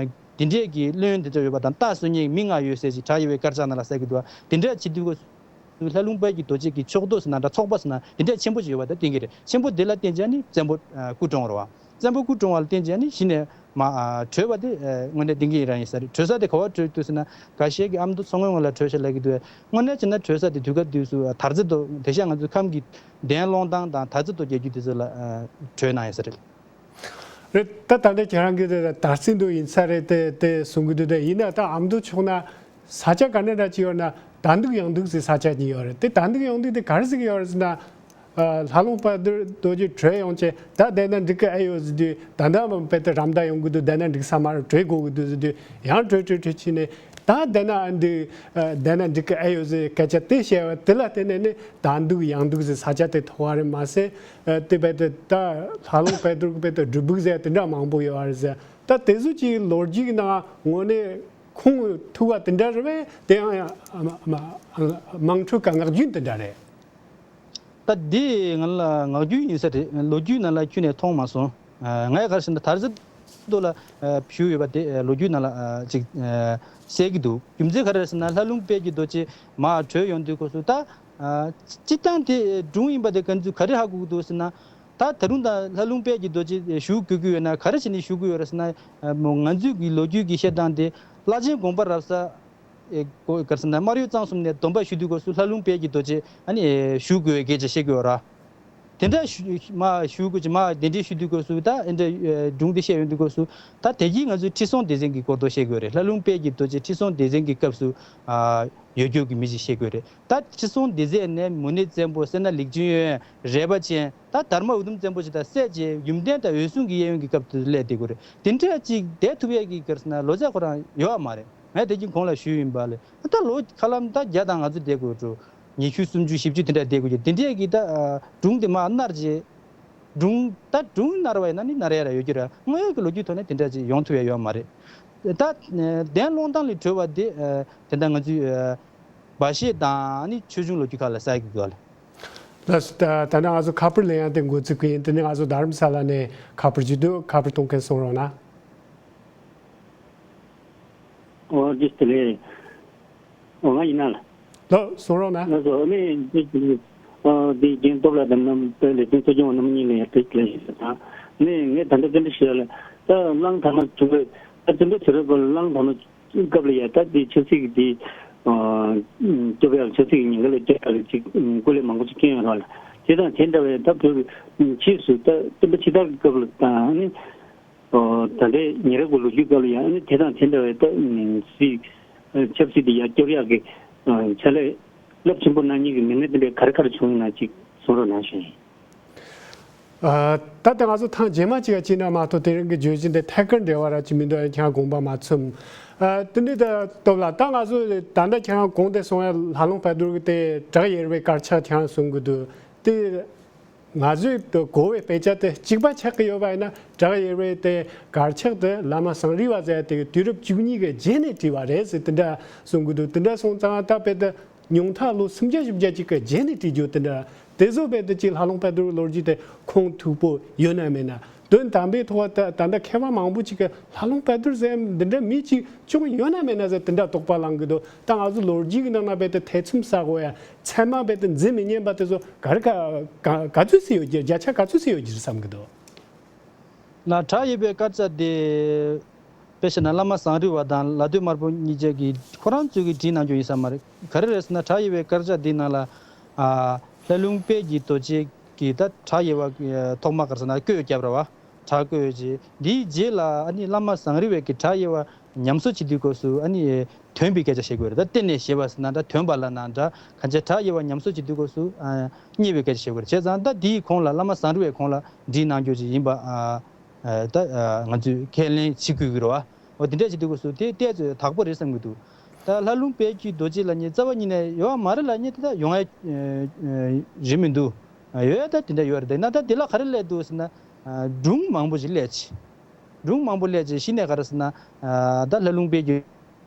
དེ་འདྲས་ཀྱི་བློན་དེ་ཚོ་ཡོད་པ་དང་རྟ་གསོད་མཁན་མི་ལྔ་ཡོད་ཟེར་ཅིག་བྲག་གཡས་པའི་དཀར་ཆག་ནང་ལ་ཟེར་གྱི་འདུག་དེ་འདྲས་བྱེད་དུས་སྐབས་སུ་ལྷ་ལུང་དཔལ་གྱི་རྡོ་རྗེ་གི་ཕྱོགས་གཏོགས་ཟེར་ན་འདྲ་ཚོགས་པ་ཟེར་ན་དེ་འདྲས་ཆེན་པོ་ཅིག་ཡོད་པ་དེ་བསྟན་གྱི་རེད། ཆེན་པོ་དེ་ལ་བརྟེན་བྱས་ནི་བཙན་པོ་སྐུ་བཀྲོངས་རེད་བ། བཙན་པོ་སྐུ་བཀྲོངས་པ་ལ་བརྟེན་བྱས་ནི་གཞི་ནས་མ་བྲོས་པ་དེ་དངོས་གནས་བདེན་གྱི་རང་ཡིན་ས་རེད། བྲོས་ས་དེ་ག་བ་བྲོས་འདུག་ཟེར་ན་འགའ་ཤས་ཀྱིས་ཨ་མདོ་མཚོ་སྔོན་ངོས་ལ་བྲོས་ཤག་ལབ་ཀྱི་འདུག་དངོས་གནས་བྱས་ན་བྲོས་ས་དེ་དུས་སྐབས་དུས་སུ་དར་རྩེ་རྡོ་དེ་ཤག་ང་ཚོའི་ཁམས་ཀྱི་གདན་སློང་སྟངས་དང་དར་རྩེ་རྡོ་རྒྱག་རྒྱུ་དེ་ཚོ་ལ་བྲོས་གནང་ཡོད་ས་རེད། རེད། ད་ད་ལྟ་ཁྱེད་རང་གིས་དེ་དར་རྩེ་རྡོ་ཡིན་ས་རེད་དེ་དེ་གསུང་གི་འདུག་དེ་ཡིན་ན་ད་ཨ་མདོ་ཕྱོགས་ན་ས་ཆ་ག་འདྲ་འདྲ་ཅིག་ཡོད་ན་དར་འདུག་ཡང་འདུག་ཟེར་ས་ཆ་གཉིས་ཡོད་རེད། དེ་དར་འདུག་ཡང་འདུག་དེ་ག་རེ་ཟེར་གི་ཡོད་རེད་ཟེར་ན། ལྷ་ལུང་དཔལ་རྡོ་རྗེ་བྲོས་ཡོང་བྱས་ད་བསྡད་ན་འགྲིག་གི་ཨེ་ཡོད་ཟེར་དུས་ད་ལྟ་མ་དཔེ་དེ་རམ་ད་ཡོང་གི་འདུག་བསྡད་ན་འགྲིག་ས་མ་རེད། བྲོས་དགོས་ཀྱི་འདུག་ཟེར་དུས་ཡང་བྲོས་བྲོས་བྲོས་ཕྱིན་ནས་ད་བསྡད་ན་འདི་བསྡད་ན་འགྲིག་གི་ཨེ་ཡོད་ཟེར་སྐད་ཆ་དེ་བཤད་པ་དེ་ལ་བརྟེན་ནས་ནི་དར་འདུག་ཡང་འདུག་ཟེར་ས་ཆ་དེ་ཐོགས་པ་རེད་མ་ཟད། དེ་དཔེ་དེ་ད་ལྷ་ལུང་དཔལ་རྡོར་གྱི་དཔེ་དེ་སྒྲུབ་ཕུག་ཟེར་དེ་འདྲ་མང་པོ་ཡོད་པ་རེད་ཟེར། ད་དེ་ཚོ་ཅིག་ལོ་རྒྱུས་ཀྱི་ནང་དངོས་གནས་ཁུངས་ཐུག་པ་དེ་འདྲ་རེད་པས། དེ་ཡང་ཡང་དམངས་ཁྲོད་ཀྱི་ངག་རྒྱུན་དེ་འདྲ་རེད། ད་འདི་ང་ལ་ངག་རྒྱུན་ཡིན་ས་རེད། ལོ་རྒྱུས་ནང་ལ་ཁྱོན་ནས་མཐོང་མ་སོང་། ངས་ག་རེ་ཟེར་ན་དར་རྩེ་རྡོ་ལ་བཞུགས་ཡོད་པ་དེ་ལོ་རྒྱུས་ནང་ལ་ཅིག་གསལ་གྱི་འདུག་རྒྱུ་མཚན་ག་རེ་རེད་ཟེར་ན་ལྷ་ལུང་དཔལ་གྱི་རྡོ་རྗེ་མར་བྲོས་ཡོང་དུས་སྐབས་སུ་ད་སྤྱིར་བཏང་དེ་སྒྲུང་ཡིན་པ་དེ་ག་ཚོད་ག་རེ་ཧ་གོ་གི་འདུག་ཟེར་ན། ད་ད་རུང་ད་ལྷ་ལུང་དཔལ་གྱི་རྡོ་རྗེ་བཞུགས་དགོས་ཀྱི་ཡོད་ན་ག་རེ་བྱས་ནས་བཞུགས་ཀྱི་ཡོད་རེད་ཟེར་ན། ང་ཚོའི་གི་ལོ་རྒྱུས་ཀྱི་བཤད་སྟངས་དེ་བླ་ཆེན་དགོངས་པ་རབ་གསལ། ཨེ་གོ་ག་རེ་ཟེར་ན་སྨར་ཡུལ་གཙང་གསུམ་ནས་སྡོམ་པ་ཞུ་དུས་སྐབས་སུ་ལྷ་ལུང་དཔལ་གྱི་རྡོ་རྗེ་ཨ་ནི་ཨེ་ཞུ་དགོས་པའི་སྐད་ཆ་བཤད་ཀྱི་ཡོད་ར། དེ་འདྲ་ཞུ་མ་ཞུ་དགོས་ཀྱི་མ་གདན་འདྲེན་ཞུ་དུས་སྐབས་སུ་ད་ཨེ་འདྲ་ཨེ་སྒྲུང་འདི་བཤད་ཡོང་དུས་སྐབས་སུ་ད་དེ་གིས་ང་ཚོའི་ཁྲི་སྲོང་ལྡེ་བཙན་གྱི་སྐོར་དུ་བཤད་དགོས་རེད། ལྷ་ལུང་དཔལ་གྱི་རྡོ་རྗེ་ཁྲི་སྲོང་ལྡེ་བཙན་གྱི་སྐབས་སུ་ཨ་ཡོད་རྒྱུ་གི་མི་ཞིག་བཤད་དགོས་རེད། ད་ཁྲི་སྲོང་ལྡེ་བཙན་ནས་མུ་ནེ་བཙན་པོ་སེར་སྣ་ལེགས་ཆུང་ཡོན་རལ་པ་ཅན་ད་དར་མ་འུ་དུམ་བཙན་པོ་ཞིག་དང་བསྲེས་རྗེས་ཡུམ་བརྟན་དང་འོད་སྲུང་གི་གཡས་གཡོན་གྱི་སྐབས་སུ་སླེབས་བསྡད་དགོས་རེད། དེ་འདྲ་ཅིག་བསྡད་ཐུབ་ཡས་ཀྱི་ག་རེ་ཟེར་ན་ལོ་ཚད་ཁོ་རང་ཡོད་པ་མ་རེད། ངས་དེ་གྱིན་གོང་ལ་ཞུས་ཡིན་པ་ལས་ད་ལོ་ཧ་ལམ་ད་བརྒྱ་དང་ང་ཚོ་བསྡད་དགོས་འགྲོ། ཉི་ཤུ་སུམ་ཅུ་བཞི་བཅུ་དེ་འདྲ་བསྡད་དགོས་ཀྱི་དེ་འདྲས་ཀྱི་ད་སྒྲུང་དེ་མར་མནར་རྗེས་སྒྲུང་ད་སྒྲུང་མནར་བ་ཡིན་ན་ནི་མནར་ཡ་ར་ཡོད་ཀྱི་ར། དངོས་ཡོད་ཀྱི་ལོ་རྒྱུས་ཐོག་ནས་དེ་འདྲ་ཅིག་ཡོང་ཐུབ་ཡ་ཡོད་མ་རེད། ད་བདེན་སློང་སྟངས་ལས་གྲོལ་བ་དེ་དེ་འདྲ་ང་ཚོའི་སྦ་བཞེད་དང་ནི་ཆོས་འབྱུང་ལོ་རྒྱུས་ཁག་ལ་གསལ་གྱི་འདུག་ལ། ལགས་སོ། ད་ད་ནི་ང་ཚོ་ཁ་པར་ལེན་ཡ་དེ་འགོ་ཚུགས་ཀྱི་ཡིན། དེ་ནི་ང་ཚོ་དྷ་རམ་ས་ལ་ནས་ཁ་པར་ཅིག་འདུག་ཁ་པར་གཏོང་མཁན་གསུང་རོགས་གནང་། ཨོ་ཇི་སྟེ་ལེ། ཨོ་ང་ཡིན་ན་ལ། ལོ་གསུང་རོགས་གནང་། ལགས་སོ་ནི་ཇི་སྟེ་ལེ། ཨོ་དེ་རྒན་སྟོབས་ལགས་དང་རྣམ་པའི་ལས་དོན་གཙོ་སྐྱོང་བ་རྣམ་གཉིས་ལ་ཡང་བཀྲ་ཤིས་བདེ་ལེགས་ཞུ་དང་། ནི་ངས་ད་ལྟ་ཀན་ཏི་ཤི་ལ་ད་གླང་དར་མ་བྱུང་བའི་ད་བཙན་པོ་ཚེ་རིང་ཁོ་ལ་གླང་དར་མ་སྐབས་ལ་ཡ་ད་དེ་ཆབ་སྲིད་ཀྱི་དེ་སྐྱོབ་ཡག་ཆབ་སྲིད་ཀྱི་ཉེན་ཁ་ལ་སྐྱོབ་ཡག་ལ་ཅིག་སྐུ་ལས་མང་པོ་ཅིག་བསྐྱོན་ཡོད་རེད་ལ། དེ་དང་དེ་འདྲ་བའི་ད་བོད་ཀྱི་ཕྱིས་སུ་ད་བསྟན་པ་ཕྱི་དར་གྱི་སྐབས་ལ་དང་ནི། ད་ལྟའི་ཉེ་རབས་ཀྱི་ལོ་རྒྱུས་སྐབས་ལ་ཡང་ནི་དེ་དང་དེ་འདྲ་བའི་ད་སྲིད་ཆབ་སྲིད་དེ་ཡར་སྐྱོབ་ཡག་གི་ཕྱག་ལས་རླབས་ཆེན་པོ་གནང་མཁན་གྱི་མི་སྣ་དེ་འདྲའི་ག་རེ་ག་རེ་བྱུང་ཡོད་ན་ཅིག་གསུང་རོགས་གནང་ཞུ་ཡིན། ཨ། ད་ལྟ་ང་ཚོ་ཐེངས་རྗེས་མ་གཅིག་ལ་ཅིག་ན་མ་གཏོགས་དེ་རིང་གི་བརྗོད་གཞི་འདི་ཐད་ཀར་འབྲེལ་བ་ར་ཅིག་མི་འདུག་ཁྱེད་རང་དགོངས་པ་མ་ཚོམ། ཨ། དེ་འདྲའི་ད་སྟོབས་ལགས་ད་ང་ཚོ་ད་ལྟ་ཁྱེད་རང་གོང་དེ་སོང་ཡ་ལྷ་ལུང་དཔལ་རྡོར་གི་དེ་བྲག་ཡེར་བའི་དཀར་ཆག་ཁྱེད་རང་གསུང་གི་འདུག་དེ། ང་ཚོས་དེ་གོ་བའི་དཔེ་ཆ་དེ་གཅིག་པ་ཆགས་ཀྱི་ཡོད་པ་ཡིན་ན་བྲག་ཡེར་བའི་དེ་དཀར་ཆག་དེ་བླ་མ་ཟངས་རི་བ་ཟེར་དེ་དུས་རབས་བཅུ་གཉིས་ཀྱི་རྗེས་ནས་བྲིས་པ་རེད་ཟེར་དེ་འདྲ་གསུང་གི་འདུག་དེ་འདྲ་སོང་ཙང་ད་དཔེ་དེ་ཉུང་མཐའ་ལོ་སུམ་བརྒྱ་བཞི་བརྒྱ་ཅིག་གི་རྗེས་ནས་བྲིས་རྒྱུ་དེ་འདྲ། དེ་ཚོ་དཔེ་དེ་ཅིག་ལྷ་ལུང་དཔལ་རྡོར་ལོ་རྒྱུས་དེ་ཁུངས་ཐུག་པོ་ཡོད་ན་མེད་ན། དོན་དམ་པའི་ཐོག་ད་ད་ལྟ་མཁས་པ་མང་པོ་ཅིག་གིས་ལྷ་ལུང་དཔལ་རྡོར་ཟེར་འདི་འདྲ་མི་ཅིག་བྱུང་ཡོད་ན་མེད་ན་ཟེར་དེ་འདྲ་དོགས་པ་ལངས་གི་འདུག་ད་ང་ཚོ་ལོ་རྒྱུས་ཀྱི་ནང་ན་རྦད་དེ་ཐེ་ཚོམ་ཟ་དགོས་ཡ། ཚད་མ་རྦད་དེ་འཛིན་མི་ཉན་པ་དེ་ཚོ་ག་རེ་ག་ག་ག་ཚོད་ཙམ་ཡོད་ཀྱི་བརྒྱ་ཆ་ག་ཚོད་ཙམ་ཡོད་ཀྱི་རེད་བསམ་གི་འདུག་ན་བྲག་ཡེར་བའི་དཀར་ཆག་དེ། དཔེ་བཤད་ན་བླ་མ་ཟངས་རི་བ་དང་ལ་སྟོད་དམར་པོ་གཉིས་ཆ་གི་ཁོ་རང་ཚོས་ཀྱིས་བྲིས་གནང་རྒྱུ་ཡིན་ས་མ་རེད། ག་རེ་རེད་ཟེར་ན་བྲག་ཡེར་བའི་དཀར་ཆག་འདིའི་ནང་ལ། ཨ། ལྷ་ལུང་དཔལ་གྱི་རྡོ་རྗེ་གིས་ད་བྲག་ཡེར་བ་ཐོག་མ་ག་རེ་ཟེར་ན་བརྐོས་བརྒྱབ་ར་བ། བྲག་བརྐོས་རྗེས་འདིའི་རྗེས་ལ་ཨ་ནི་བླ་མ་ཟངས་རི་བས་ཀྱིས་བྲག་ཡེར་བ་ཉམས་གསོ་བྱེད་དུས་སྐབས་སུ་ཨ་ནི་ཐོན་པའི་སྐད་ཆ་བཤད་དགོས་རེད། ད་གཏེར་ནས་བཞེས་པ་ཟེར་ན་འདྲ་ཐོན་པ་ལབ་ན་འདྲ་གང་ཆེ་བྲག་ཡེར་བ་ཉམས་གསོ་བྱེད་དུས་སྐབས་སུ་ཨ་རྙེད་པའི་སྐད་ཆ་བཤད་དགོས་རེད། བྱས་ཙང་ད་འདིའི་གོང་ལ་བླ་མ་ཟངས་རི་བའི་གོང་ལ་བྲིས་གནང་རྒྱུ་ཅིག་ཡིན་པ་ཨ། ད་ང་ཚོས་ཁས་ལེན་བྱེད་དགོས་ཀྱི་རེད་བ། འོ་དེ་འདྲ་བྱེད་དུས་སྐབས་སུ་དེ་ཏོག་ཙམ་དག་པོ་རེད་བསམ་གྱི་འདུག་ད་ལྷ་ལུང་དཔལ་གྱི་རྡོ་རྗེ་ལབ་མཁན་རྩ་བ་ཉིད་ནས་ཡོད་པ་མ་རེད་ལབ་མཁན་དེ་ད་ཡོང་ཡ་རེད་མི་འདུག་ཡོད་ཡ་ད་དེ་འདྲ་ཡོད་རེད། ད་ན་ད་དེ་ལ་ག་རེ་སླེབས་འདུག་ཟེར་ན། སྒྲུང་མང་པོ་ཞིག་སླེབས་བྱས། སྒྲུང་མང་པོ་སླེབས་བྱས་གཞི་ནས་ག་རེ་ཟེར་ན། ད་ལྷ་ལུང་དཔལ་གྱི་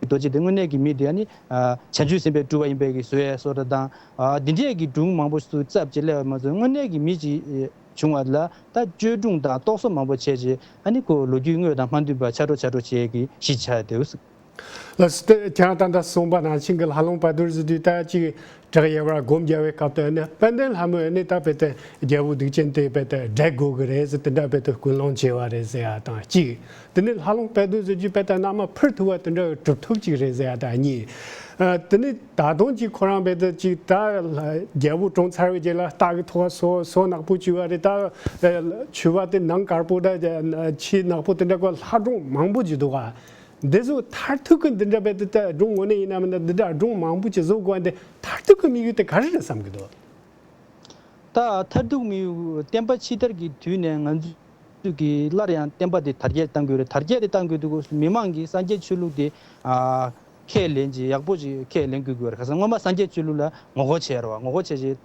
རྡོ་རྗེ་དེ་དངོས་གནས་ཀྱི་མི་དེ་ཨ་ནི། བྱང་ཆུབ་སེམས་དཔའི་སྤྲུལ་པ་ཡིན་པའི་གི་བཟོ་ཡས་བཟོ་འདྲ་དང་། འདི་འདྲས་ཀྱི་སྒྲུང་མང་པོ་ཞིག་བཙབ་བྱས་སླེབས་པ་མ་ཚད་དངོས་གནས་ཀྱི་མི་ཅིག་བྱུང་བ་ལ་ད་བཅོས་སྒྲུང་དང་རྟོག་བཟོ་མང་པོ་བྱས་རྗེས་ཨ་ནི་ཁོ་ལོ་རྒྱུས་དངོས་དང་མ་མཐུན་པ་ཆ་འགྲོ་ཆ་འགྲོ་བྱས་ཀྱི་གཞི་ཆགས་ཡོད་ཟེར། ལགས་སོ། ཁྱེད་རང་ད་ལྟ་གསུངས་པ་ནང་བཞིན་གྱི་ལྷ་ལུང་དཔལ་རྡོར་ཟེར་དུས་ད་ཅིག་བྲག་ཡེར་བར་སྒོམ་རྒྱག་པའི་སྐབས་དུ་ནི་དཔལ་ལྡན་ལྷ་མོས་ནི་ད་དཔེ་དེ་རྒྱལ་པོ་སྡིག་ཅན་དེ་དཔེ་དེ་བསྒྲལ་དགོས་ཀྱི་རེད་ཟེར་དེ་འདྲ་དཔེ་དེ་ཀུན་སློང་བྱས་པ་རེད་ཟེར་ཡ་དང་གཅིག་དེ་ནི་ལྷ་ལུང་དཔལ་རྡོར་ཟེར་རྒྱུ་དཔེ་དེ་མནའ་མ་ཕུར་ཐུབ་པ་དེ་འདྲ་གྲུབ་ཐོབ་ཅིག་རེད་ཟེར་ཡ་དང་གཉིས། དེ་ནི་ད་དུང་ཅིག་ཁོ་རང་དཔེ་དེ་ཅིག་ད་རྒྱལ་པོ་གྲོངས་ཚར་བའི་རྗེས་ལ་སྟག་གི་ཐོག་སོ་སོ་ནག་པོ་བྱུགས་པ་རེད། ད་ཆུ་བ་དེ་ནང་དཀར་པོ་ད་ཕྱི་ནག་པོ་དེ་འདྲ་གོ་ལྷ་སྒྲུང་མང་པོ་ཅིག་འདུག་ག་འདི་ཚོ་མཐར་ཐུག་གི་འདི་འདྲ་བས་དེ་ལྟ་སྒྲུང་ངོ་ནས་ཡིན་ན་མིན་ན་འདི་འདྲ་སྒྲུང་མང་པོ་ཅིག་བཟོ་དགོས་པ་འདི་མཐར་ཐུག་གི་དམིགས་ཡུལ་དེ་ག་རེ་རེད་བསམ་གི་འདུག་ད་མཐར་ཐུག་དམིགས་ཡུལ་བསྟན་པ་ཕྱི་དར་གྱི་དུས་ནས་ང་ཚོས་ཀྱི་སླར་ཡང་བསྟན་པ་དེ་དར་རྒྱས་གཏང་དགོས་རེད། དར་རྒྱས་དེ་གཏང་དགོས་དུས་སྐབས་སུ་མི་མང་གིས་སངས་རྒྱས་ཆོས་ལུགས་དེ་ཨ་ཁས་ལེན་གྱི་ཡག་པོ་ཅིག་ཁས་ལེན་དགོས་ཀྱི་ཡོད་རེད། ཁ་སང་སྔོན་མ་སངས་རྒྱས་ཆོས་ལུགས་ལ་ངོ་རྒོལ་བྱས་རེད་བ། ངོ་རྒོལ་བྱས་རྗེས་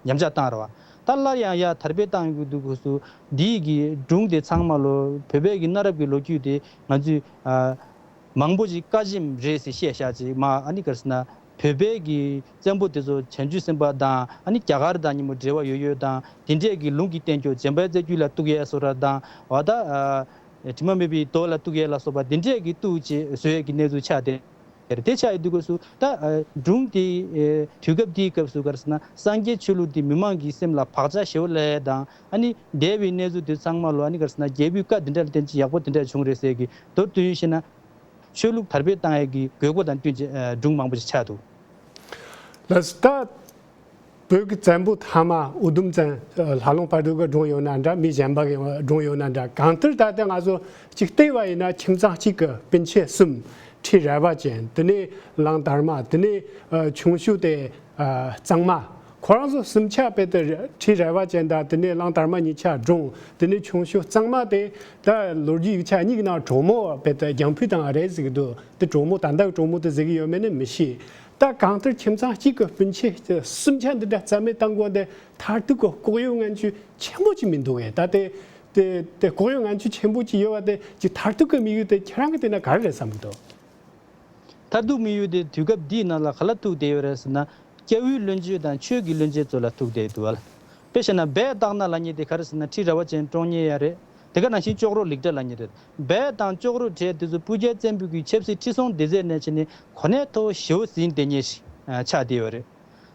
ཉམས་ཆག་བཏང་རེད་བ། ད་སླར་ཡང་ཡར་དར་སྤེལ་བཏང་དགོས་དུས་སྐབས་སུ་འདིའི་གི་སྒྲུང་དེ་ཚང་མ་ལོ་བོད་པའི་གི་གནའ་རབས་ཀྱི་ལོ་རྒྱུས་དེ་ང་ཚོས་ཨ། མང་པོ་ཅིག་བཀའ་ཆེམས་རེད་ཟེར་བཤད་བཞག་ཅིག་མ་ཨ་ནི་ག་རེ་ཟེར་ན་བོད་པའི་གི་བཙན་པོ་དེ་ཚོ་བྱང་ཆུབ་སེམས་དཔའ་དང་ཨ་ནི་རྒྱ་གར་དང་མཉམ་པོ་འབྲེལ་བ་ཡོད་ཡོད་དང་དེ་འདྲས་ཀྱི་ལུང་གི་བསྟན་བཅོས་འཇམ་དཔལ་རྩ་རྒྱུད་ལ་གཏུགས་ཡས་བཟོ་འདྲ་དང་འོ་ད་དྲི་མ་མེད་པའི་མདོ་ལ་གཏུགས་ཡས་ལ་སོགས་པ་དེ་འདྲས་ཀྱི་གཏུགས་བྱེད་བཟོ་ཡས་ཀྱི་གནས་ཚུལ་ཆགས་ཏེ་དེ་ཆགས་ཡོད་དུས་སྐབས་སུ་ད་སྒྲུང་དེ་དུས་སྐབས་དེའི་སྐབས་སུ་ག་རེ་ཟེར་ན་སངས་རྒྱས་ཆོས་ལུགས་དེ་མི་མང་གི་སེམས་ལ་བག་ཆགས་ཞེ་པོ་སླེབས་ཡས་དང་ཨ་ནི་འདས་པའི་གནས་ཚུལ་དེ་ཚང་མ་ལོ་ཨ་ནི་ག་རེ་ཟེར་ན་རྒྱལ་པོའི་བཀའ་དེ་འདྲ་ལ་བརྟེན་ཅིག་ཡག་པོ་དེ་འདྲ་བྱུང་རེད་ཟེར་གི་མདོར་བསྡུས་བཤད་ན། ཆོས་ལུགས་དར་སྤེལ་བཏང་ཡས་ཀྱི་དགོས་མཁོ་དང་བསྟུན་བྱས་ཨ་སྒྲུང་མང་པོ་ཞིག་ཆགས་འདུག་ལགས་སོ། ད་བོད་ཀྱི་བཙན་པོ་ཐ་མ་འུ་དུམ་བཙན་ལྷ་ལུང་བར་དོ་གི་སྒྲུང་ཡོད་ན་འདྲ། མི་གཞན་པ་གི་སྒྲུང་ཡོད་ན་འདྲ། གང་ལྟར་ད་ལྟ་ང་ཚོ་གཅིག་བལྟས་པ་ཡིན་ན་ཁྱིམ་ཚང་གཅིག་གི་སྤུན་མཆེད་གསུམ། ཁྲི་རལ་པ་ཅན། དེ་ནས་གླང་དར་མ། དེ་ནས་ཨ་ཆུང་ཤོས་དེ་ཨ་གཙང་མ། ཁོ་རང་ཚོ་གསུམ་ཆ་དཔེ་དེ་ཁྲི་རལ་པ་ཅན་དང་། དེ་ནས་གླང་དར་མ་གཉིས་ཆ་སྒྲུང་། དེ་ནས་ཆུང་ཤོས་གཙང་མ་དེ་ད་ལོ་རྒྱུས་ཡིག་ཆ་གཉིས་ཀྱི་ནང་གྲོགས་མོ་དཔེ་དེ་རྒྱང་ཕུད་དང་རེད་ཟེར་གྱི་འདུག་དེ་གྲོགས་མོ་ད་ལྟ་གི་གྲོགས་མོ་དེ་ཟེར་གྱི་ཡོད་མེད་ནི་མི་ཤེས། ད་གང་ལྟར་ཁྱིམ་ཚང་གཅིག་གི་སྤུན་མཆེད་གསུམ་ཆ་འདི་འདྲ་རྩ་མེད་བཏང་དགོས་དེ་མཐར་ཐུག་གི་ལྐོག་གཡོ་ངན་ཇུས་ཆེན་པོ་ཅིག་མི་འདུག་གས། ད་དེ་དེ་དེ་ལྐོག་གཡོ་ངན་ཇུས་ཆེན་པོ་ཅིག་ཡོད་པ་དེ་ཅིག་མཐར་ཐུག་གི་དམིགས་ཡུལ་དེ་ཁྱེད་རང་གི་དེ་ན་ག་རེ་རེད་བསམ་གྱི་འདུག་མཐར་ཐུག་དམིགས་ཡུལ་དེ་དུས་སྐབས་འདིའི་ནང་ལ་ག་ལ་ཐུག་བསྡད་ཡོད་རེད་ཟེར་ན། སྐྱ་བོའི་བློན་ཆེན་དང་ཆོས་ཀྱི་བློན་ཆེན་ཚོ་ལ་ཐུག་བསྡད་འདུག་བ་ལ། དཔེ་བཞག་ན་སྦས་སྟག་སྣ་ལབ་མཁན་དེ་ག་རེ་ཟེར་ན་ཁྲི་རལ་པ་ཅན་བཀྲོངས་མཁན་ཡ་རེད། དེ་ག་ནང་བཞིན་ཅོག་རོ་ལིག་ཏྲ་ལབ་མཁན་རེད། སྦས་དང་ཅོག་རོ་གྲས་དེ་ཚོ་སྤུ་རྒྱལ་བཙན་པོ་གི་ཆབ་སྲིད་ཁྲི་སྲོང་ལྡེ་བཙན་ནས་བྱས་ནས་གོ་གནས་མཐོ་བོ་ཞེ་པོ་ཟིན་བསྡད་མཁན་ཞིག་ཆགས་བསྡད་ཡོད་རེད།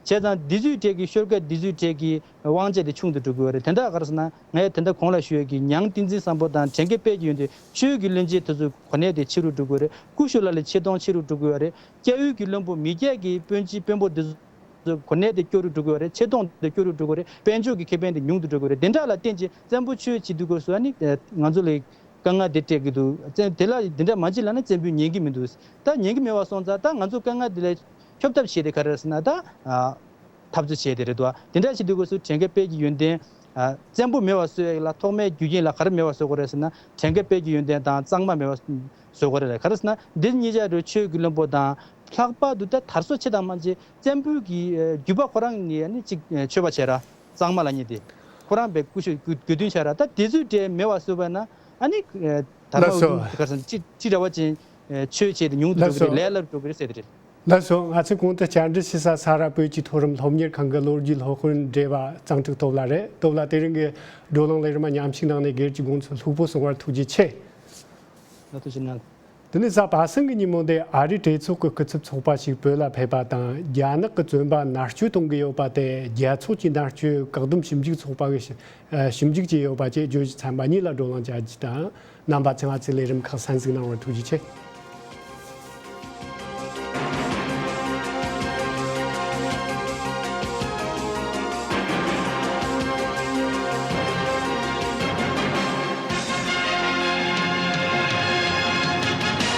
བྱས་ཙང་འདི་ཚོའི་གྲས་ཀྱི་ཤོ་ལོ་ཀ་འདི་ཚོའི་གྲས་ཀྱི་དབང་ཆ་དེ་ཆུང་དུ་འགྲོ་གི་ཡོད་རེད། དེ་འདྲ་ག་རེ་ཟེར་ན་ངས་དེ་འདྲ་གོང་ལ་ཞུ་ཡས་ཀྱི་མྱང་བསྟན་འཛིན་བཟང་པོ་དང་བྲན་ཀེ་དཔལ་གྱི་ཡོན་ཏན། ཆོས་ཀྱི་བློན་ཆེན་དེ་ཚོའི་གོ་གནས་དེ་ཆེ་རུ་འགྲོ་གི་ཡོད་རེད། སྐུ་ཞབས་ལགས་ལ་ཆེ་མཐོང་ཆེ་རུ་འགྲོ་གི་ཡོད་རེད། སྐྱ་བོའི་གི་བློན་པོ་མི་སྐྱ་གི་དཔོན་ཆེན་དཔོན་པོ་དེ་ཚོའི་གོ་གནས་དེ་སྐྱོ་རུ་འགྲོ་གི་ཡོད་རེད། ཆེ་མཐོང་དེ་སྐྱོ་རུ་འགྲོ་གི་ཡོད་རེད། དཔལ་འབྱོར་གྱི་ཁེ་ཕན་དེ་ཉུང་དུ་འགྲོ་གི་ཡོད་རེད། དེ་འདྲ་ལ་བརྟེན་ཅིང་བཙན་པོ་ཆོས་བྱེད་དུས་སྐབས་སུ་ཨ་ནི་ང་ཚོ་ལ་དཀའ་ངལ་དེ་སྤྲད་ཀྱི་འདུག་བཙན་དེ་ལ་དེ་འདྲ་མ་བྱེད་ལབ་ན་བཙན་པོས་ཉན་གྱི་མི་འདུག་ད་ཉན་གྱི་མེད་པ་སོང་ཙང་ད་ང་ཚོ་དཀའ་ངལ་དེ་ལ་སྐྱོབ་ཐབས་བྱས་ཏེ་ག་རེ་ཟེར་ན་ད་ཨ་འཐབ་རྩོད་བྱས་ཏེ་རེད་དོ། དེ་འདྲ་བྱེད་དུས་སྐབས་སུ་བྲན་ཀེ་དཔལ་གྱི་ཡོན་ཏན་ཨ་བཙན་པོ་མེད་པ་བཟོ་ཡག་ལ་ཐོག་མའི་རྒྱུ་རྐྱེན་ལ་ག་རེ་མེད་པ་བཟོ་དགོས་རེད་ཟེར་ན་བྲན་ཀེ་དཔལ་གྱི་ཡོན་ཏན་དང་གཙང་མ་མེད་པ་བཟོ་དགོས་རེད། ག་རེ་ཟེར་ན་འདི་གཉིས་ཆ་རེད། ཆོས་ཀྱི་བློན་པོ་དང་། ལྷག་པར་དུ་ད་དར་སྲོལ་ཆེ་དང་མ་ཆེ་བཙན་པོའི་གི་ཨ་རྒྱུད་པ་ཁོ་རང་ནི་ཨ་ནི་གཅིག་ཨ་ཆོས་པ་བྱས་ར། གཙང་མ་ལབ་མཁན་དེ་ཁོ་རང་པའི་སྐུ་ཞབས་དགེ་དགེ་འདུན་བྱས་ར། ད་དེ་ཚོའི་གྲས་མེད་པ་བཟོས་པ་ན་ཨ་ནི་ཨ་དར་མ་ལགས་འུ་དུམ་སོ། ག་རེ་ཟེར་ན་ཁྲི་ཁྲི་རལ་པ་ཅན་ཨ་ཆོས་བྱས་ཏེ་ཉུང་དུ་ལགས་འགྲོ་གི་རེད། སོ། ལས་སླ་རུ་འགྲོ་གི་རེད་ཟེར་དེ་རེད། ལགས་སོ། ང་ཚོས་གོང་དུ་བཅར་འདྲི་ཞུས་ས་ས་རཱ་བོད་ཀྱི་མཐོ་རིམ་སློབ་གཉེར་ཁང་གི་ལོ་རྒྱུས་སློབ་དཔོན་བགྲེས་པ་གཙང་ཕྲུག་སྟོབས་ལགས་རེད། སྟོབས་ལགས་དེ་རིང་གི་བགྲོ་གླེང་ལས་རིམ་མཉམ་ཞུགས་གནང་ནས་སྒེར་གྱི་དགོངས་ཚུལ་ལྷུག་པོ་གསུང་བར་ཐུགས་རྗེ་ཆེ། ང་ཐུགས་རྗེ་གནང་། དེ་ནས་གཟའ་པ་སངས་ཀྱི་ཉིན་མོ་འདིར་ཨ་རིའི་གྲོས་ཚོགས་ཀྱི་སྐུ་ཚབ་ཚོགས་པ་ཞིག་བོད་ལ་ཕེབས་པ་དང་། རྒྱ་ནག་གི་བཙོན་པ་མནར་གཅོད་གཏོང་གི་ཡོད་པ་དེ་རྒྱལ་ཚོགས་ཀྱི་མནར་གཅོད་བཀག་སྡོམ་ཞིབ་འཇུག་ཚོགས་པ་གིས་ཞིབ་འཇུག་བྱས་ཡོད་པ་བཅས་བརྗོད་གཞི་ཚན་པ་གཉིས་ལ་བགྲོ་གླེང་བྱ་རྒྱུ་དང་། རྣམ་པ་ཚོས་ང་ཚོའི་ལས་རིམ་ཁག་གསན་གཟིགས་གནང་བར་ཐུགས་རྗེ་ཆེ།